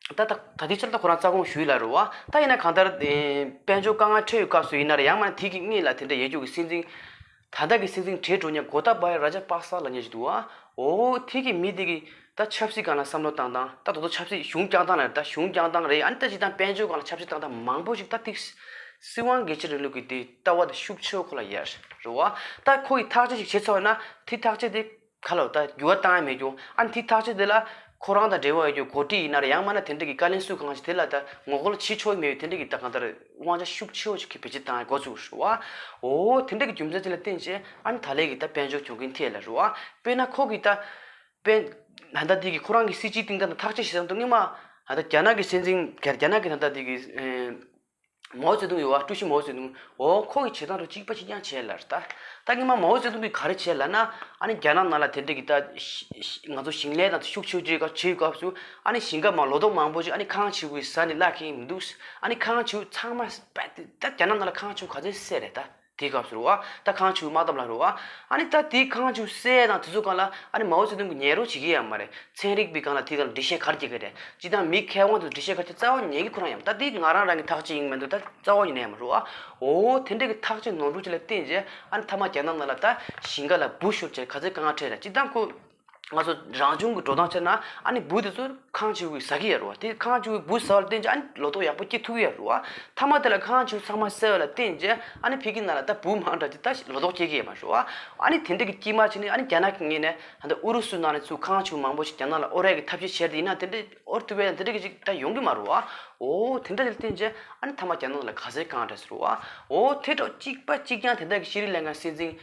ད་ད་ད་ལྟའི་ཆར་ད་ཁོ་རང་རྩ་དགོངས་ཞུས་ལ་རུ་བ། ད་ཡིན་ན་གང་ལྟར་དཔལ་འབྱོར་དཀའ་ངལ་འཕྲད་ཡོད་སྐབས་སུ་ཡིན་ན་ར། ཡང་མིན་ན་དེ་གི་སྔོན་ལ་དེ་འདྲ་ཡོད་རྒྱུ་གི་སྲིད་འཛིན། ད་ལྟ་གི་སྲིད་འཛིན་བགྲེས་འགྲོ་མཁན་གོ་ཏཱ་བྷ་ཡ་ར་ཇ་པག་ས་ལབ་མཁན་ཞིག་འདུག་བ། འོ་དེ་གི་མི་དེ་གི་ད་ཆབ་སྲིད་སྒང་ལ་བསམ་བློ་བཏང་སྟངས། ད་དོ་དོ་ཆབ་སྲིད་གཞུང་སྐྱོང་སྟངས་ལ་ད་གཞུང་སྐྱོང་སྟངས་རེད། ཨ་ནི་ད་སྤྱིར་བཏང་དཔལ་འབྱོར་སྒང་ལ་ཆབ་སྲིད་བཏང་སྟངས་མང་པོ་ཞིག་ད་དེ་སྲིད་དབང་སྒེར་གཅོད་རིང་ལུགས་ཀྱི་དེ་ལྟ་བ་དེ་ཤུགས་ཆེ་བོ་ཁོ་ལ་ཡོད་རེད་བ། ད་ཁོ་ཡི་ཐག་གཅོད་ཞིག་བྱེད་ཚར་བ་ན་དེ་ཐག་གཅོད་དེ། ཁ་ལོ་ད་འགྱུར་བ་བཏང་ཡ་མེད་རྒྱུ། ཨ་ནི་དེ་ཐག་གཅོད་དེ་ལ་ཁོ་རང་དང་འབྲེལ་བ་ཡོད་རྒྱུ་འགོ་ཁྲིད་ཡིན་ན་ར། ཡང་མིན་ན་དེ་འདྲ་གི་བཀའ་བློན་སུ་གང་ཞིག་དེ་ལ་ད་ངོ་རྒོལ་བྱེད་ཆོག་མེད་པའི་དེ་འདྲ་གི་ད་གང་ལྟར་དབང་ཆ་ཤུགས་ཆེ་བོ་ཞིག་གིས་བེད་སྤྱོད་བཏང་ཡ་འགོ་ཚུགས་རེད་བ། འོ་དེ་འདྲ་གི་རྒྱུ་མཚན་དེ་ལ་བརྟེན་བྱས་ཨ་ནི་ད་ལས་ཀྱི་ད་དཔལ་འབྱོར་གྱོང་གུན་ཐེབས་ལ་རེད་བ། དཔེར་ན་ཁོ་གི་ད་དཔེ་ད་ལྟ་དེ་གི་ཁོ་རང་གི་སྲིད་སྤྱིའི་སྟེང་ད་ཐག་གཅོད་བྱེད་སྟངས་དེ་སྔོན་མ་ད་ལྟ་རྒྱ་ནག་གི་སྲིད་འཛིན་རྒྱ་རྒྱ་ནག་གི་ད་ལྟ་དེ་གི་ཨེ། མའོ་ཙེ་ཏུང་ཡོད་བ། ཀྲུའུ་ཞི་མའོ་ཙེ་ཏུང་། འོ་ཁོ་གི་བྱེད་སྟངས་རུ་གཅིག་པ་གཅིག་རྐྱང་བྱས་ལ་རེད་ད། ད་སྔོན་མ་མའོ་ཙེ་ཏུང་གིས་ག་རེ་བྱས་ལབ་ན། ཨ་ནི་རྒྱ་ནག་ནང་ལ་དེ་འདྲ་གི་ད་ང་ཚོ་ཞིང་ལས་དང་ཤུགས་ཆེ་བྱེད་སྐབས་བྱེད་སྐབས་སུ། ཨ་ནི་ཞིང་ཁ་མ་ལོ་ཏོག་མང་པོ་ཞིག་ཨ་ནི་ཁང་བྱིའུ་གིས་ཟ་ནས་བརླག་གིན་མི་འདུག་ཨ་ནི་ཁང་བྱིའུ་ཚང་མ་ད་རྒྱ་ནག་ནང་ལ་ཁང་བྱིའུ་ག་ཚོད་བསད་རེད་ད། དེའི་སྐབས་སུ་རེད་བ། ད་ཁང་བྱིའུ་དམག་འཐབ་ལ་རེད་བ། ཨ་ནི་ད་དེའི་ཁང་བྱིའུ་བསད་དང་དེ་ཚོ་སྒང་ལ་ཨ་ནི་མའོ་ཙེ་ཏུང་གིས་ཉན་རོགས་བྱེད་ཀྱི་ཡོད་མ་རེད། ཚན་རིག་པའི་སྒང་ལ་དེའི་སྒང་ལ་འགྲེལ་བཤད་ག་རེ་རྒྱག་གི་རེད། སྤྱིར་བཏང་མི་མཁས་དབང་ཚོས་འགྲེལ་བཤད་ག་རེ་རྩ་བ་ཉན་གྱི་ཁོ་རང་ཡོད་མ་རེད། ད་དེ་ང་རང་རང་གི་ཐག་གཅོད་ཡིན་མི་འདུག་ད་རྩ་བ་ཉིད་ནས་ཡོད་མ་རེད་བ། འོ་དེ་འདྲ་གི་ཐག་གཅོད་ནོར་འཁྲུལ་ཅིག་ལ་བརྟེན་རྗེས་ཨ་ནི་མཐའ་མ་རྒྱ་ནག་ནང་ལ་ད་ཞིང་ཁ་ལ་འབུ་ཤོར་བྱས་ག་ཚོད་དཀའ་ངལ་འཕྲད་རེད། སྤྱིར་བཏང་ཁོ། ང་ཚོ་རང་བྱུང་གི་འགྲོ་སྟངས་བྱས་ན་ཨ་ནི་འབུ་དེ་ཚོ་ཁང་བྱིའུ་གིས་ཟ་གི་ཡོད་རེད་བ། དེ་ཁང་བྱིའུ་གིས་འབུ་ཟ་བ་ལ་བརྟེན་བྱས་ཨ་ནི་ལོ་ཏོག་ཡག་པོ་སྐྱེ་ཐུབ་ཀྱི་ཡོད་རེད་བ། མཐའ་མ་དེ་ལ་ཁང་བྱིའུ་ཚང་མ་བསད་པ་ལ་བརྟེན་བྱས་ཨ་ནི་ཕ་གི་ནང་ལ་ད་འབུ་མང་དྲགས་ཅིག་ད་ལོ་ཏོག་སྐྱེ་གི་ཡོད་མ་རེད་བ། ཨ་ནི་དེ་འདྲ་གི་དཀྱིལ་མ་ཅིག་ནི་ཨ་ནི་རྒྱ་ནག་གི་ངོས་ནས་ད་ལྟ་ཨུ་རུ་སུ་ནང་ནས་ཚུར་ཁང་བྱིའུ་མང་པོ་ཞིག་རྒྱ་ནག་ལ་དབོར་ཡག་གི་ཐབས་ཤེས་བྱས་ཏེ་ཡིན་ན་དེ་འདྲ་དབོར་ཐུབ་ཡག་དེ་འདྲ་གི་ཅིག་ད་ཡོང་གི་མ་རེད་བ། འོ་དེ་འདྲ་ལ་བརྟེན་བྱས་ཨ་ནི་མཐའ་མ་རྒྱ་ནག་ལ་ག་ཚོད་དཀའ་ངལ་འཕྲད་ཟེར་བ། འོ་དེ་འདྲ་གཅིག་པ་གཅིག་རྐྱང་དེ་འདྲ་གི་ཤི་རི་ལང་ཀའི་སྲིད་འཛིན།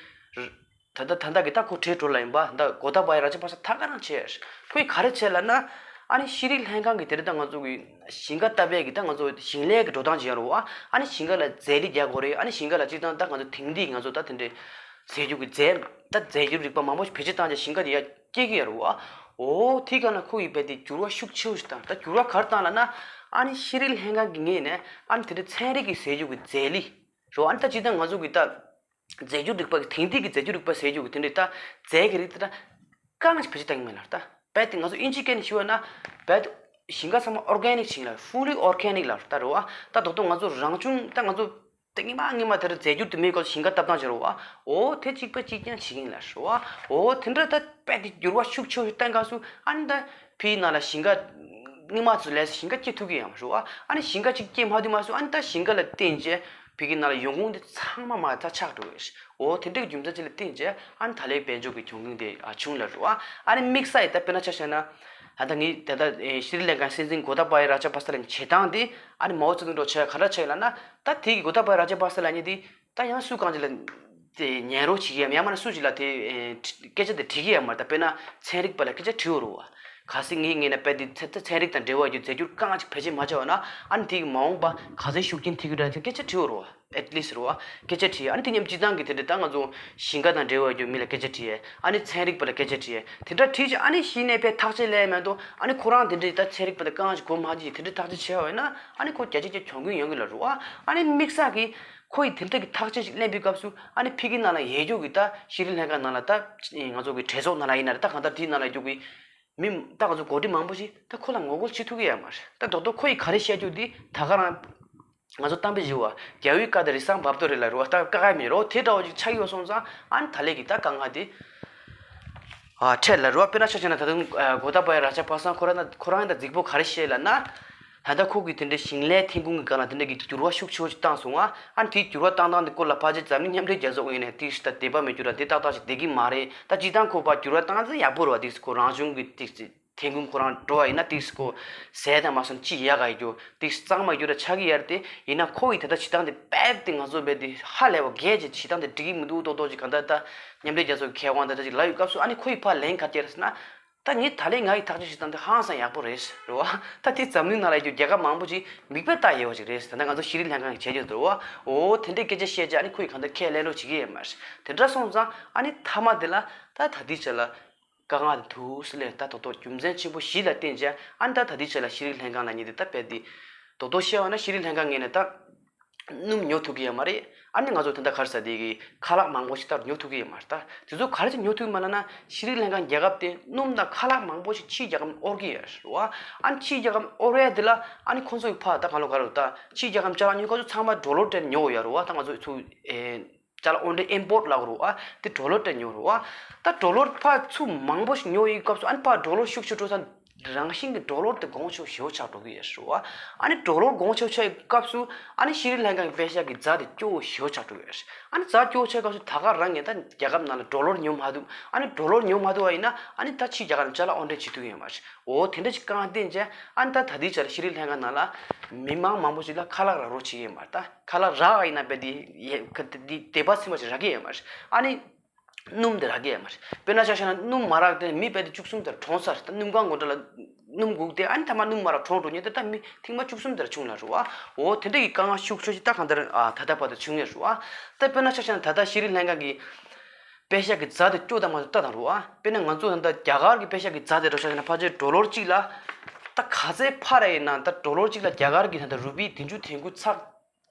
ད་ལྟ་ད་ལྟ་གི་ད་ཁོ་བྲོས་འགྲོ་ལ་ཡིན་པ། ད་གོ་ཏཱ་བྷ་ཡ་ར་ཇ་པག་ས་ད་ག་རང་བྱས། ཁོས་ག་རེ་བྱས་ལབ་ན། ཨ་ནི་ཤི་རི་ལང་ཀ་གི་དེ་རིང་ད་ང་ཚོ་གི་ཞིང་ཁ་བཏབ་པའི་གི་ད་ང་ཚོ་ཞིང་ལས་གི་འགྲོ་སྟངས་ཅིག་ཡོད་རེད་བ། ཨ་ནི་ཞིང་ཁ་ལ་རྫས་ལི་རྒྱག་དགོས་རེད། ཨ་ནི་ཞིང་ཁ་ལ་སྤྱིར་བཏང་ད་ང་ཚོ་དེང་དུས་ང་ཚོ་ད་དེ་འདྲའི་རྫས་འགྱུར་གི་རྫས་ད་རྫས་འགྱུར་རིག་པ་མང་པོ་ཞིག་བེད་སྤྱོད་བཏང་བྱས་ཞིང་ཁ་དེ་ཡར་སྐྱེ་གི་ཡོད་རེད་བ། འོ་དེ་ག་ན་ཁོ་ཡི་བས་དེ་འགྱུར་བ་ཤུགས་ཆེ་བོ་ཞིག་བཏང་། ད་འགྱུར་བ་ག་རེ་བཏང་ལབ་ན། ཨ་ནི་ཤི་རི་ལང་ཀ་གི་ངོས་ནས་ཨ་ནི་དེ་འདྲའི་ཚན་རིག་གི་རྫས་འགྱུར་གི་རྫས་ལི་རེད་བ། ཨ་ནི་ད་སྤྱིར་བཏང་ང་ཚོ་གི་ད། རྫས་འགྱུར་རིག་པ་གི་དེང་དུས་ཀྱི་རྫས་འགྱུར་རིག་པ་ཟེར་རྒྱུ་གི་དེ་འདྲའི་ད་རྫས་ཀྱི་རིགས་དེ་ད་དཀའ་ངལ་ཞིག་བེད་སྤྱོད་གཏང་གི་མེད་ལ་ད། རྦད་དེ་ང་ཚོ་དབྱིན་ཇིའི་སྐད་ནས་ཞུ་བ་ན་རྦད་ཞིང་ཁ་ཚང་མ་ཨོར་གེ་ནིག་ཞིག་ལ། fully organic ལ་ད་རེད་བ། ད་རྡོག་རྡོག་ང་ཚོ་རང་བྱུང་ད་ང་ཚོ་ད་སྔོན་མ་སྔོན་མ་དེར་རྫས་འགྱུར་དུ་མའི་སྐོར་ཞིང་ཁ་བཏབ་སྟངས་བྱེད་རེད་བ། འོ་དེ་གཅིག་པ་གཅིག་རྐྱང་བྱེད་ཀྱི་ཡིན་ལ་རེད་བ། འོ་དེ་འདྲ་ད་རྦད་དེ་འགྱུར་བ་ཤུགས་ཆེ་ཞིག་གཏང་སྐབས་སུ་ཨ་ནི་ད་ཕི་ནང་ལ་ཞིང་ཁ་སྔོན་མ་ཚོ་ལས་ཞིང་ཁ་སྐྱེ་ཐུབ་ཀྱི་ཡང་མ་རེད་བ། ཨ་ནི་ཞིང་ཁ་གཅིག་སྐྱེ་མ་ཐུབ་མ་སོང་ཨ་ནི་ད་ཞིང་ཁ་ལ་བརྟེན་བྱས། ཕ་གི་ནང་ལ་ཡོང་ཁུངས་དེ་ཚང་མ་མར་ད་ཆག་འགྲོ་བས། འོ་དེ་འདྲའི་རྒྱུ་མཚན་ཅིག་ལ་བརྟེན་བྱས་ཨ་ནི་ད་ལའི་དཔལ་འབྱོར་གྱི་གྱོང་གུན་དེ་ཨ་བྱུང་ལ་རུ་ཨ། ཨ་ནི་དམིགས་བསལ་ཡིན་ད་དཔེར་ན་ཆ་བཞག་ན། ད་ལྟ་ངས་ད་ལྟ་ཤི་རི་ལང་ཀའི་སྲིད་འཛིན་གོ་ཏཱ་བྷ་ཡ་ར་ཇ་པག་ས་ལ་བྱེད་སྟངས་དེ་ཨ་ནི་མའོ་ཙེ་ཏུང་འགྲོ་བྱས་ག་འདྲ་བྱས་ལབ་ན། ད་དེ་གི་གོ་ཏཱ་བྷ་ཡ་ར་ཇ་པག་ས་ལབ་མཁན་དེ་ད་ཡང་སུ་གང་ཅིག་ལ་དེ་ཉན་རོགས་བྱེད་ཀྱི་ཡ་མ་ཡང་མིན་ན་སུ་ཅིག་ལ་དེ་སྐད་ཆ་དེ་དྲི་གི་ཡ་མ་རེད། ད་དཔེར་ན་ཚན་རིག་པ་ལ་སྐད་ཆ་དྲི་འོ་རུ་བ། གལ་སྲིད་ངའི་ངོས་ནས་དཔེ་དེ་ཚན་ཚན་རིག་དང་འབྲེལ་བ་ཡོད་རྫས་འགྱུར་དཀའ་ངལ་ཅིག་བེད་སྤྱོད་མ་བྱས་པ་ན་ཨ་ནི་དེ་གི་མ་འོངས་པ་ག་ཚོད་ཤུགས་རྐྱེན་ཐེབས་ཀྱི་རེད་ཟེར་སྐད་ཆ་དྲི་འོ་རུ་བ། at least རུ་བ་སྐད་ཆ་དྲིས། ཨ་ནི་དེ་མཉམ་སྤྱིར་བཏང་གི་དེ་འདྲ་ད་ང་ཚོ་ཞིང་ཁ་དང་འབྲེལ་བ་ཡོད་མི་ལ་སྐད་ཆ་དྲིས། ཨ་ནི་ཚན་རིག་པ་ལ་སྐད་ཆ་དྲིས། དེ་འདྲ་དྲིས་ཀྱི་ཨ་ནི་གཞི་ནས་དཔེ་ཐག་གཅོད་ལས་མེད་དོ། ཨ་ནི་ཁོ་རང་དེ་འདྲའི་ད་ཚན་རིག་པ་དང་དཀའ་ངལ་ཞིག་གོ་མ་ཐུབ་ཀྱི་དེ་འདྲའི་ཐག་གཅོད་བྱས་པ་ཡིན་ན་ཨ་ནི་ཁོ་བརྒྱ་ཆ་བརྒྱ་གྱོང་གུན་ཡོང་གི་ལ་རུ་བ། ཨ་ནི་དམིགས་བསལ་གྱི་ཁོ་ཡི་དེ་འདྲ་གི་ཐག་གཅོད་ཞིག་ལེན་པའི་སྐབས་སུ་ཨ་ནི་ཕ་གི་ནང་ལ་ཡོད་རྒྱུ་གི་ད་ཤི་རི་ལང་ཀ་ནང་ལ་ད་ང་ཚོ་གི་གྲོས་ཚོགས་ནང་ལ་ཡིན་ན་རེད། ད་གང་ལྟར་དེའི་ནང་ལ་ཡོད་རྒྱུ་གི་མི་ད་ང་ཚོ་འགོ་ཁྲིད་མང་པོ་ཞིག་ད་ཁོ་ལ་ངོ་རྒོལ་བྱེད་ཐུབ་ཀྱི་ཡོད་མ་རེད། ད་རྡོག་རྡོག་ཁོ་ཡིས་ག་རེ་བཤད་རྒྱུ་འདི་ད་ག་རང་ང་ཚོ་གཏམ་དཔེ་བཞི་བ་རྒྱལ་བའི་བཀའ་དེ་རི་སང་འབབ་རྡོ་རེད་ལ་རུ་བ། ད་བཀའ་ཁ་མེད་རོ་དེ་འདྲ་བོ་ཅིག་ཆགས་ཡོད་སོང་ཙང་ཨ་ནི་ད་ལས་ཀྱི་ད་དཀའ་ངལ་དེ་ཨ་འཕྲད་ལ་རུ་བ། དཔེར་ན་ཆ་བཞག་ན་ད་དུང་གོ་ཏཱ་བྷ་ཡ་ར་ཇ་པག་ས་ཁོ་རང་ན་ཁོ་རང་ད་རྫིག་པོ་ག་རེ་བཤད་ལབ་ན། ད་ལྟ་ཁོ་གིས་དེ་འདྲའི་ཞིང་ལས་ཐོན་ཁུངས་ཀྱི་སྒང་ལ་དེ་འདྲ་གི་འགྱུར་བ་ཤུགས་ཆེ་བོ་ཅིག་བཏང་སོང་ང་། ཨ་ནི་དེའི་འགྱུར་བ་བཏང་སྟངས་དེ་སྐོར་ལ་ཕལ་ཆེར་འཛམ་གླིང་མཉམ་འབྲེལ་རྒྱལ་ཚོགས་ངོས་ནས་ཏིག་ཙམ་ད་དད་པ་མེད་རྒྱུ་ར་དེ་ཏག་ཏག་ཅིག་བསྡད་ཀྱི་མ་རེད། ད་སྤྱིར་བཏང་ཁོ་ཕར་འགྱུར་བ་བཏང་ཚེ་ཡག་པོ་རེད་བ། ཏིག་ཙམ་ཁོ་རང་བྱུང་གི་ཏིག་ཙམ་ཐོན་ཁུངས་ཁོ་རང་འགྲོ་བ་ཡིན་ན་ཏིག་ཙམ་ཁོ་ཟས་དང་མ་སོང་ཅི་ཡག་ག་ཡོད་རྒྱུ་ཏིག་ཙམ་གཙང་མ་རྒྱུ་ར་ཆགས་ཀྱི་ཡོད་རེད་དེ། ཡིན་ན་ཁོ་ཡི་ད་ལྟ་བྱེད་སྟངས་དེ་རྦད་དེ་ང་ཚོ་རྦད་དེ་ཧ་ལས་པ་གས་ཀྱི་བྱེད་སྟངས་དེ་འགྲིག་གི་མི་འདུག་ཏོག་ཏོག་ཅིག་གང་ལྟར་ད་མཉམ་འབྲེལ་རྒྱལ་ཚོགས་ཀྱི་མཁས་དབང་དང་འདྲ་ཅིག་ལབ་ཡོད་སྐབས་སུ་ཨ་ནི་ཁོ་ཡི་ཕར་ལན་ག་རེ་སྐྱེལ་ཟེར་ན། ད་ངས་ད་ལན་ང་ཡི་ཐག་གཅོད་ཞིག་བཏང་དུས་ཧང་སང་ཡག་པོ་རེད་རེད་བ། ད་དེ་འཛམ་གླིང་ནང་ལ་ཡོད་རྒྱལ་ཁབ་མང་པོ་ཅིག་མིག་དཔེ་ལྟ་ཡོད་པ་ཅིག་རེད། ད་ལྟ་ང་ཚོ་ཤི་རི་ལང་ཀ་གི་བྱས་ཡོད་འདུག་བ། འོ་དེ་འདྲའི་སྐད་ཆ་བཤད་རྗེས་ཨ་ནི་ཁོ་ཡི་གང་ལྟར་ཁས་ལེན་རོགས་བྱེད་ཀྱི་ཡོད་མ་རེད། དེ་འདྲ་སོང་ཙང་ཨ་ནི་མཐའ་མ་དེ་ལ་ད་ད་ལྟའི་ཆ་ལ་དཀའ་ངལ་དེ་འདུག་སེ་ལས། ད་དོ་དོ་རྒྱུ་མཚན་ཆེན་པོ་བཞི་ལ་བརྟེན་བྱས་ཨ་ནི་ད་ད་ལྟའི་ཆ་ལ་ཤི་རི་ལང་ཀ་ལ་ཉེ་དེ་ད་དཔེ་དེ་དོ་དོ་བཤད་པ་ན་ཤི་རི་ལང་ཀ་ངོས་ནས་ད། སྣུམ་ཉོ་ཐུབ་ཀྱི་ཡོད་མ་རེད། ཨ་ནི་ང་ཚོ་དེ་འདྲ་ག་རེ་ཟེར་དེ་གི་ཁ་ལག་མང་པོ་ཞིག་ལྟར་ཉོ་ཐུབ་ཀྱི་ཡོད་མ་རེད། ད་དེ་ཚོ་ག་རེ་ཅིག་ཉོ་ཐུབ་ཀྱི་མ་ལབ་ན་ཤི་རི་ལང་ཀ་རྒྱལ་ཁབ་དེ་སྣུམ་དང་ཁ་ལག་མང་པོ་ཞིག་ཕྱིའི་རྒྱལ་ཁབ་ནས་དབོར་གྱི་ཡོད་རེད་བ། ཨ་ནི་ཕྱིའི་རྒྱལ་ཁབ་ནས་དབོར་ཡ་དེ་ལ་ཨ་ནི་ཁོང་ཚོ་གི་ཕར་ད་གང་ལོ་ག་རེ་ད་ཕྱིའི་རྒྱལ་ཁབ་ནས་ཅ་ལག་ཉོ་སྐབས་སུ་ཚང་མ་ཌོ་ལར་སྤྲད་ནས་ཉོ་དགོས་ཡོད་རེད་བ། ད་ང་ཚོ་ཚུར་ཨེ་ཅ་ལག་དབོར་འདྲེན་ཨིམ་པོར་ཊི་ལབ་དགོས་རེད་བ། དེ་ཌོ་ལར་སྤྲད་ཉོ་རེད་བ། ད་ཌོ་ལར་ཕར་ཚུར་མང་པོ་ཞིག་ཉོ་ཡི་སྐབས་སུ་ཨ་ནི་ཕར་ཌོ་ལར་ཤུགས་ཆེ་འགྲོ་ས། རང་བཞིན་གྱི་ཌོ་ལར་དེ་གོང་ཆེ་ཞེ་པོ་ཆགས་འགྲོ་གི་ཡོད་རེད་བ། ཨ་ནི་ཌོ་ལར་གོང་ཆེ་ཆགས་པའི་སྐབས་སུ་ཨ་ནི་ཤི་རི་ལང་ཀ་གི་པེ་ཤ་གི་རྫ་དེ་སྐྱོ་བོ་ཞེ་པོ་ཆགས་འགྲོ་གི་ཡོད་རེད། ཨ་ནི་རྫ་སྐྱོ་བོ་ཆགས་སྐབས་སུ་ད་ག་རང་ངས་ད་རྒྱལ་ཁབ་ནང་ལ་ཌོ་ལར་ཉོ་མ་ཐུབ། ཨ་ནི་ཌོ་ལར་ཉོ་མ་ཐུབ་པ་ཡིན་ན་ཨ་ནི་ད་ཕྱིའི་རྒྱལ་ཁབ་ནས་ཅ་ལག་དབོར་འདྲེན་བྱེད་ཐུབ་ཀྱི་ཡོད་མ་རེད། འོ་དེ་འདྲ་ཞིག་དཀའ་ངལ་བརྟེན་བྱས་ཨ་ནི་ད་ད་ལྟའི་ཆར་ཤི་རི་ལང་ཀ་ནང་ལ་མི་མང་མང་པོ་ཞིག་ལ་ཁ་ལག་རག་རོགས་བྱེད་ཀྱི་ཡོད་མ་རེད། ད་ཁ་ལག་རག་ཡིན་ན་དཔེ་དེ་ཡ་ཁ་དེ་དེ་དད་པ་ཚིམ་པ་ཞིག་རག་གི་ཡོད་མ་རེད། ཨ་ནི། སྣུམ་དེ་རག་གི་ཡོད་མ་རེད། དཔེར་ན་ཆ་བཞག་ན་སྣུམ་མ་རག་དེ་མི་དཔེ་དེ་བཅུ་གསུམ་དེར་གྲོངས་ཚར། ད་སྣུམ་ཁང་སྒོ་འགྲམ་ལ་སྣུམ་སྒུག་སྟེ་ཨ་ནི་མཐའ་མ་སྣུམ་མ་རག་གྲོངས་འགྲོ་མཁན་དེ་ད་མི་ཐེངས་མ་བཅུ་གསུམ་དེར་བྱུང་ལ་རེད་བ། འོ་དེ་འདྲ་གི་དཀའ་ངལ་ཤུགས་ཆེ་ཞིག་ད་གང་ལྟར་ཨ་ད་ལྟ་བར་དུ་བྱུང་ཡོད་རེད་བ། ད་དཔེར་ན་ཆ་བཞག་ན་ད་ལྟ་ཤི་རི་ལང་ཀ་གི་པེ་ཤ་གི་རྫ་དེ་སྐྱོ་དང་མ་སྐྱོ་ལྟ་དང་རེད་བ། དཔེར་ན་ང་ཚོ་ད་ལྟ་རྒྱ་གར་གི་པེ་ཤ་གི་རྫ་དེ་འདྲ་ཆ་བཞག་ན་ཕལ་ཆེར་ཌོ་ལར་གཅིག་ལ་ད་ག་ཚད་འཕར་ཡིན་ན་ད་ཌོ་ལར་གཅིག་ལ་རྒྱ་གར་གི་ད་ལྟ་རུ་པི་བདུན་ཅུ་དོན་དགུ་ཚེག་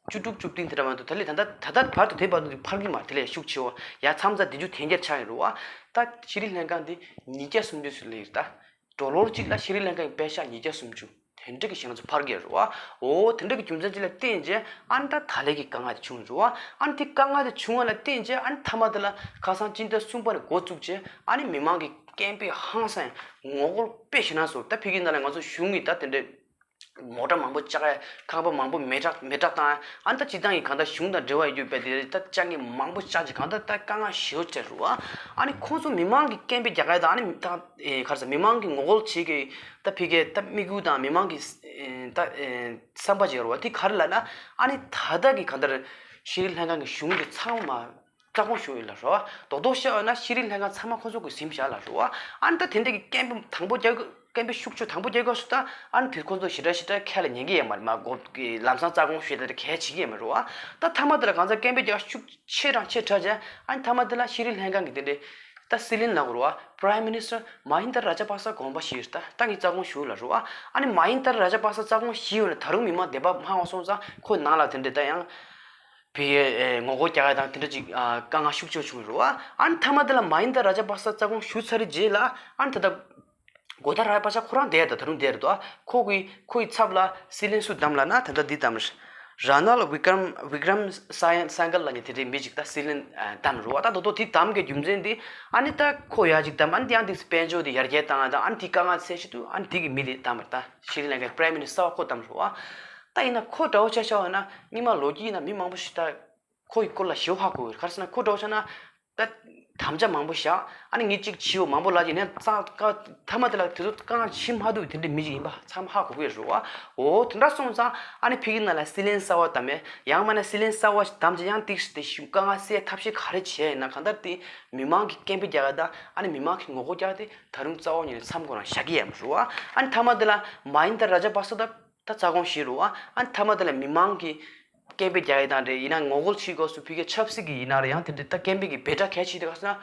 བཅུ་དྲུག་བཅུ་བདུན་དེ་འདྲ་མ་གཏོགས་ད་ལས་ད་ལྟ་ད་ལྟ་བར་དུ་དེ་བར་དུ་འཕར་གྱི་མ་རེད། དེ་ལས་ཤུགས་ཆེ་བ་ཡ་མཚམས་རྫ་བདུན་ཅུ་དོན་བརྒྱད་ཆགས་ཡོད་རེད་བ། ད་ཤི་རི་ལང་ཀ་འདི་ཉིས་བརྒྱ་སུམ་ཅུ་ཙམ་སླེབས་ཡོད་རེད། ད་ཌོ་ལར་གཅིག་ལ་ཤི་རི་ལང་ཀ་གི་པེ་ཤ་ཉིས་བརྒྱ་སུམ་ཅུ་དེ་འདྲ་གི་ཞེ་ང་ཚོ་འཕར་གྱི་ཡོད་རེད་བ། འོ་དེ་འདྲ་གི་རྒྱུ་མཚན་ཅིག་ལ་བརྟེན་རྗེས་ཨ་ནི་ད་ད་ལས་ཀྱི་དཀའ་ངལ་དེ་བྱུང་ཡོད་རེད་བ། ཨ་ནི་དེ་དཀའ་ངལ་དེ་བྱུང་བ་ལ་བརྟེན་རྗེས་ཨ་ནི་མཐའ་མ་དེ་ལ་ཁ་སང་སྤྱི་ཟླ་གསུམ་པ་ནས་འགོ་བཙུགས་རྗེས་ཨ་ནི་མི་མང་གི་སྐད་འབོད་ཧང་སང་ངོ་རྒོལ་དཔེ་ཞེ་ན་སོ། ད་ཕ་གི་ནང་ལ་ང་ཚོ་གཞུང་གི་ད་དེ་འདྲ། མོ་ཊ་མང་པོ་བཅག་ཡ། ཁང་པ་མང་པོ་མེ་སྲེག་མེ་སྲེག་བཏང་ཡ། ཨ་ནི་ད་སྤྱིར་བཏང་གི་གང་ལྟར་གཞུང་དང་འབྲེལ་བ་ཡོད་པའི་དེ་ད་བཅག་མཁན་མང་པོ་བཅག་ཅིག་གང་ལྟར་ད་དཀའ་ངལ་ཞེ་པོ་འཕྲད་འདུག་ཨ་ནི་ཁོང་ཚོ་མི་མང་གི་སྐད་འབོད་རྒྱག་ཡ་དང་ཨ་ནི་ད་ཨེ་ག་རེ་ཟེར་མི་མང་གི་ངོ་རྒོལ་བྱེད་ཀྱི་ད་ཕ་གིའི་ད་དམིགས་ཡུལ་དང་མི་མང་གི་ཨེ་ད་ཨེ་བསམ་པ་ཅིག་ཡོད་རེད་བ། དེ་ག་རེ་ལབ་ན་ཨ་ནི་ད་ལྟ་གི་གང་ལྟར་ཤི་རི་ལང་ཀ་གི་གཞུང་དེ་ཚང་མ། རྩ་དགོངས་ཞུ་ཡོད་ལ་རོ། རྡོག་རྡོག་བཤད་ཡོད་ན་ཤི་རི་ལང་ཀ་ཚང་མ་ཁོ་ཚོ་གི་ཟིན་བཞག་ལ་རོ། ཨ་ནི་ད་དེ་འདྲ་གི་སྐད་འབོད་དང་པོ་རྒྱག་སྐད་འབོད་ཤུགས་ཆེ་དང་པོ་རྒྱག་སྐབས་སུ་ད་ཨ་ནི་དེ་ཁོ་ཚོ་ཞེ་དྲག་ཞེ་དྲག་ཁས་ལ་ཉན་གི་ཡོད་མ་རེད། མ་གོ་གི་ལམ་སང་རྩ་དགོངས་ཞུ་ཡ་དེ་གལ་ཆེ་གི་ཡོད་མ་རེད་བ། ད་མཐའ་མ་དེ་ལ་གང་ཚ་སྐད་འབོད་རྒྱག་ཤུགས་ཆེ་རང་ཆེ་དྲགས་ཅན་ཨ་ནི་མཐའ་མ་དེ་ལ་ཤི་རི་ལང་ཀ་གི་དེ་འདྲ་ད་སྲིད་བློན་ལ་གོ་རོ། Prime Minister Mahinda Rajapaksa དགོངས་པ་ཞིག་ད་ད་ངས་རྩ་དགོངས་ཞུ་ལ་རོ། ཨ་ནི་Mahinda Rajapaksa རྩ་དགོངས་ཞུ་ཡོད་ན་ད་རུང་མི་མང་བདེན་པ་མ་བ་སོང་ཙང་ཁོ་ནང་ལ་དེ་འདྲ་ད་ཡང་། བི་ཨེ་ངོ་རྒོལ་རྒྱག་ཡ་དང་དེ་འདྲ་ཅིག་ཨ་དཀའ་ངལ་ཤུགས་ཆེ་བྱུང་རེད་བ། ཨ་ནི་མཐའ་མ་དེ་ལ་མ་ཧིན་དཱ་ར་ཇ་པག་ས་རྩ་དགོངས་ཞུ་ཚར་རྗེས་ལ་ཨ་ནི་ད་ལྟ་གོ་ཏཱ་ར་ཇ་པག་ས་ཁོ་རང་བསྡད་ཡ་ད་ད་རུང་བསྡད་རེད་དོ། ཁོ་གི་ཁོ་ཡི་ཚབ་ལ་སྲིད་བློན་སུ་བདམས་ལབ་ན་ད་ལྟ་འདི་བདམས་རེད། ར་ནལ་ཝི་ཀྲམ་ཝི་ཀྲམ་སང་སང་གལ་ལབ་མཁན་དེ་འདྲའི་མི་ཅིག་ད་སྲིད་བློན་བདམས་རེད་བ། ད་དོ་དོ་དེ་བདམས་གི་རྒྱུ་མཚན་དེ་ཨ་ནི་ད་ཁོ་ཡ་ཅིག་བདམས། ཨ་ནི་དེ་ཡང་དེ་དཔལ་འབྱོར་དེ་ཡར་རྒྱས་བཏང་ཡ་དང་ཨ་ནི་དེ་དཀའ་ངལ་སེལ་ཆེད་དུ་ཨ་ནི་དེ་གི་མི་དེ་བདམས་རེད། ད་ཤྲི་ལང་ཀའི་པྲའི་མི་ནི་སི་ཊར་གསར་པ་ཁོ་བདམས་རེད་བ། ད་ཡིན་ན་ཁོ་འདྲ་བོ་ཆ་བཞག་པ་ན་སྔོན་མ་ལོ་རྒྱུས་ཡིན་ན་མི་མང་པོ་ཞིག་ད་ཁོ་ཡི་སྐོར་ལ་ཞེ་པོ་ཧ་གོ་གི་རེད། ག་རེ་ཟེར་ན་ཁོ་འདྲ་བོ་ཆ་ན་ད་དམ་བཅའ་མང་པོ་བཞག་ཨ་ནི་ངས་གཅིག་བྱིའུ་མང་པོ་ལ་ཅིག་ནས་རྩ་ཀ་མཐའ་མ་དེ་ལ་དེ་ཚོ་དཀའ་ངལ་ཕྱིན་མ་ཐུབ་དེ་འདྲའི་མི་ཞིག་ཡིན་པ་ཚང་མ་ཧ་གོ་གི་རེད་བ། འོ་དེ་འདྲ་སོང་ཙང་ཨ་ནི་ཕ་གི་ནང་ལ་སྲིད་བློན་གསར་པ་བདམས་ཡས་ཡང་མིན་ན་སྲིད་བློན་གསར་པ་ཞིག་བདམས་ཀྱི་ཡང་ཏིག་ཞིག་དེ་ཞིག་དཀའ་ངལ་སེལ་ཐབས་ཤེས་ག་རེ་བྱས་ཡིན་ན་གང་ལྟར་དེ་མི་མང་གི་སྐད་འབོད་རྒྱག་ཡ་དང་ཨ་ནི་མི་མང་གི་ངོ་རྒོལ་རྒྱག་ཡ་དེ་ད་རུང་རྩ་བ་ཉིད་ནས་མཚམས་ཁོ་རང་བཞག་གི་ཡོད་མ་རེད་བ། ཨ་ནི་མཐའ་མ་དེ་ལ་མ་ཧིན་དཱ་ར་ཇ་པག་ས་ད། ད་རྩ་དགོངས་ཞུས་རེད་བ། ཨ་ནི་མཐའ་མ་དེ་ལ་མི་མང་གིས་སྐད་འབོད་རྒྱག་ཡས་དང་འབྲེལ་ཡིན་ན་ངོ་རྒོལ་བྱེད་དགོས་སུ་ཕ་གིའི་ཆབ་སྲིད་ཀྱི་ཡིན་ན་རེད། ཡང་དེ་འདྲའི་ད་སྐད་འབོད་ཀྱི་འབོད་སྒྲ་གལ་ཆེ་དེ་ག་ཟེར་ན།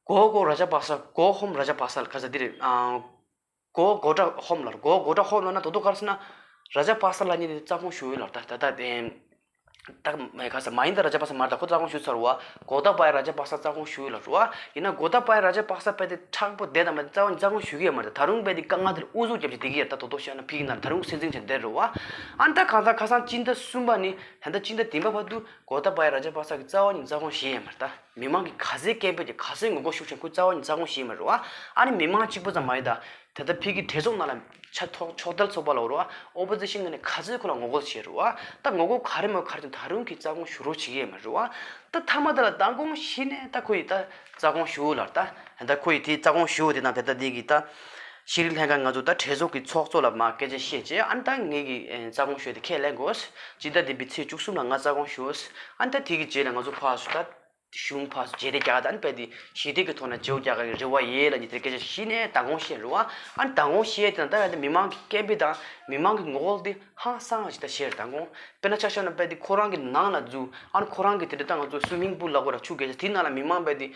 Go go Rajapaksa, go home Rajapaksa ག་ཟེར་འདི་རེད། ཨ་go go ད་home ལ་go go ད་home ལ་ན་དོ་དོ་ག་རེ་ཟེར་ན། ར་ཇ་པག་ས་ལབ་མཁན་དེ་རྩ་དགོངས་ཞུ་ཡོད་ལ་ད་ད་ད་དེ། ད་མེ་ཁ་ས་མ་ཧིན་དཱ་ར་ཇ་པག་ས་མར་ད་ཁོ་རྩ་དགོངས་ཞུ་ཚར་བ། གོ་ཏཱ་བ་ཡ་ར་ཇ་པག་ས་རྩ་དགོངས་ཞུ་ཡོད་ལ་རུ་བ། ཡིན་ན་གོ་ཏཱ་བ་ཡ་ར་ཇ་པག་ས་པས་དེ་མཁྲེགས་པོ་བསྡད་དང་མ་རྩ་དགོངས་རྩ་དགོངས་ཞུ་གི་ཡོད་མ་རེད། ད་རུང་པས་དེ་དཀའ་ངལ་དེར་ཨུ་ཚུགས་རྒྱབ་ཅིག་བསྡད་ཀྱི་ཡོད། ད་དོ་དོ་བཤད་ན་ཕ་གི་ནང་ད་རུང་སེམས་འཛིན་བྱས་བསྡད་རུ་བ། ཨ་ནི་ད་གང་ལྟར་ཁ་སང་སྤྱི་ཟླ་གསུམ་པ་ནས་ད་ལྟ་སྤྱི་ཟླ་བདུན་པ་བར་དུ་གོ་ཏཱ་བ་ཡ་ར་ཇ་པག་ས་གི་རྩ་བ་ནས་རྩ་དགོངས་བཞེས་ཡོད་མ་རེད། ད་མི་མང་གི་ག་ཚོད་སྐད་འབོད་ཀྱི་ག་ཚོད་ངོ་རྒོལ་ཤུགས་ཆེན་ཁོས་རྩ་བ་ནས་རྩ་དགོངས་བཞེས་མ་རེད་བ། ཨ་ནི་མི་མང་གཅིག་པུ་ཙམ་མ་ཡིན་ད། ད་ལྟ་ཕ་གི་གྲོས་ཚོགས་ནང་ལ་ཆ་ཐོག་ཕྱོགས་མཐུན་ཚོགས་པ་ལ་འོ་རུ་བ། ཨོ་པོ་ཛི་ཤན་ངོས་ནས་ག་ཚོད་ཁོ་ལ་ངོ་རྒོལ་བྱས་རུ་བ། ད་ངོ་རྒོལ་ག་རེ་མོ་ག་རེ་ཅིག་ད་རུང་གི་རྩ་དགོངས་ཞུ་རོགས་བྱེད་ཀྱི་ཡོད་མ་རུ་བ། ད་མཐའ་མ་ད་ལ་མདང་དགོང་གཞི་ནས་ད་ཁོ་ཡི་ད་རྩ་དགོངས་ཞུ་ལ་ད་ད་ཁོ་ཡི་དེ་རྩ་དགོངས་ཞུ་དེ་དང་དེ་ད་དེ་གི་ད་ཤྲི་ལང་ཀ་ང་ཚོ་ད་གྲོས་ཚོགས་ཀྱི་ཚོགས་གཙོ་ལ་མ་སྐད་ཆ་བཤད་རྗེས་ཨ་ནི་ད་ངེད་ཀྱི་རྩ་དགོངས་ཞུ་དེ་ཁས་ལེན་དགོས། སྤྱི་ཟླ་བདུན་པའི་ཚེས་བཅུ་གསུམ་ལ་ང་རྩ་དགོངས་ཞུ། ཨ་ནི་ད་དེ་གི་རྗེས་ལ་ང་ཚོ་ཕར་སུ་ད། གཞུང་ཕར་ཚུར་རྗེས་འདེད་རྒྱག་ག་དང་དཔེ་དེ་ཞི་བདེ་གི་ཐོག་ནས་བརྗེ་པོ་རྒྱག་ག་གི་རེ་བ་ཡོད་ལབ་མཁན་དེ་སྐད་ཆ་གཞི་ནས་མདང་དགོང་བཤད་རེད་བ། ཨ་ནི་མདང་དགོང་བཤད་དེ་དང་ད་ཡང་དེ་མི་མང་གི་སྐད་འབོད་དང་མི་མང་གི་ངོ་རྒོལ་དེ་ཧང་སང་ཞིག་ད་བཤད་རེད་མདང་དགོང་། དཔེར་ན་ཆ་བཞག་ན་དཔེ་དེ་ཁོ་རང་གི་ནང་ལ་འཛུལ། ཨ་ནི་ཁོ་རང་གི་དེ་འདྲ་ད་ང་ཚོ་སུའི་མིང་པུལ་ལབ་དགོས་ར་ཆུ་རྐྱལ་ཆ་དེའི་ནང་ལ་མི་མང་དཔེ་དེ་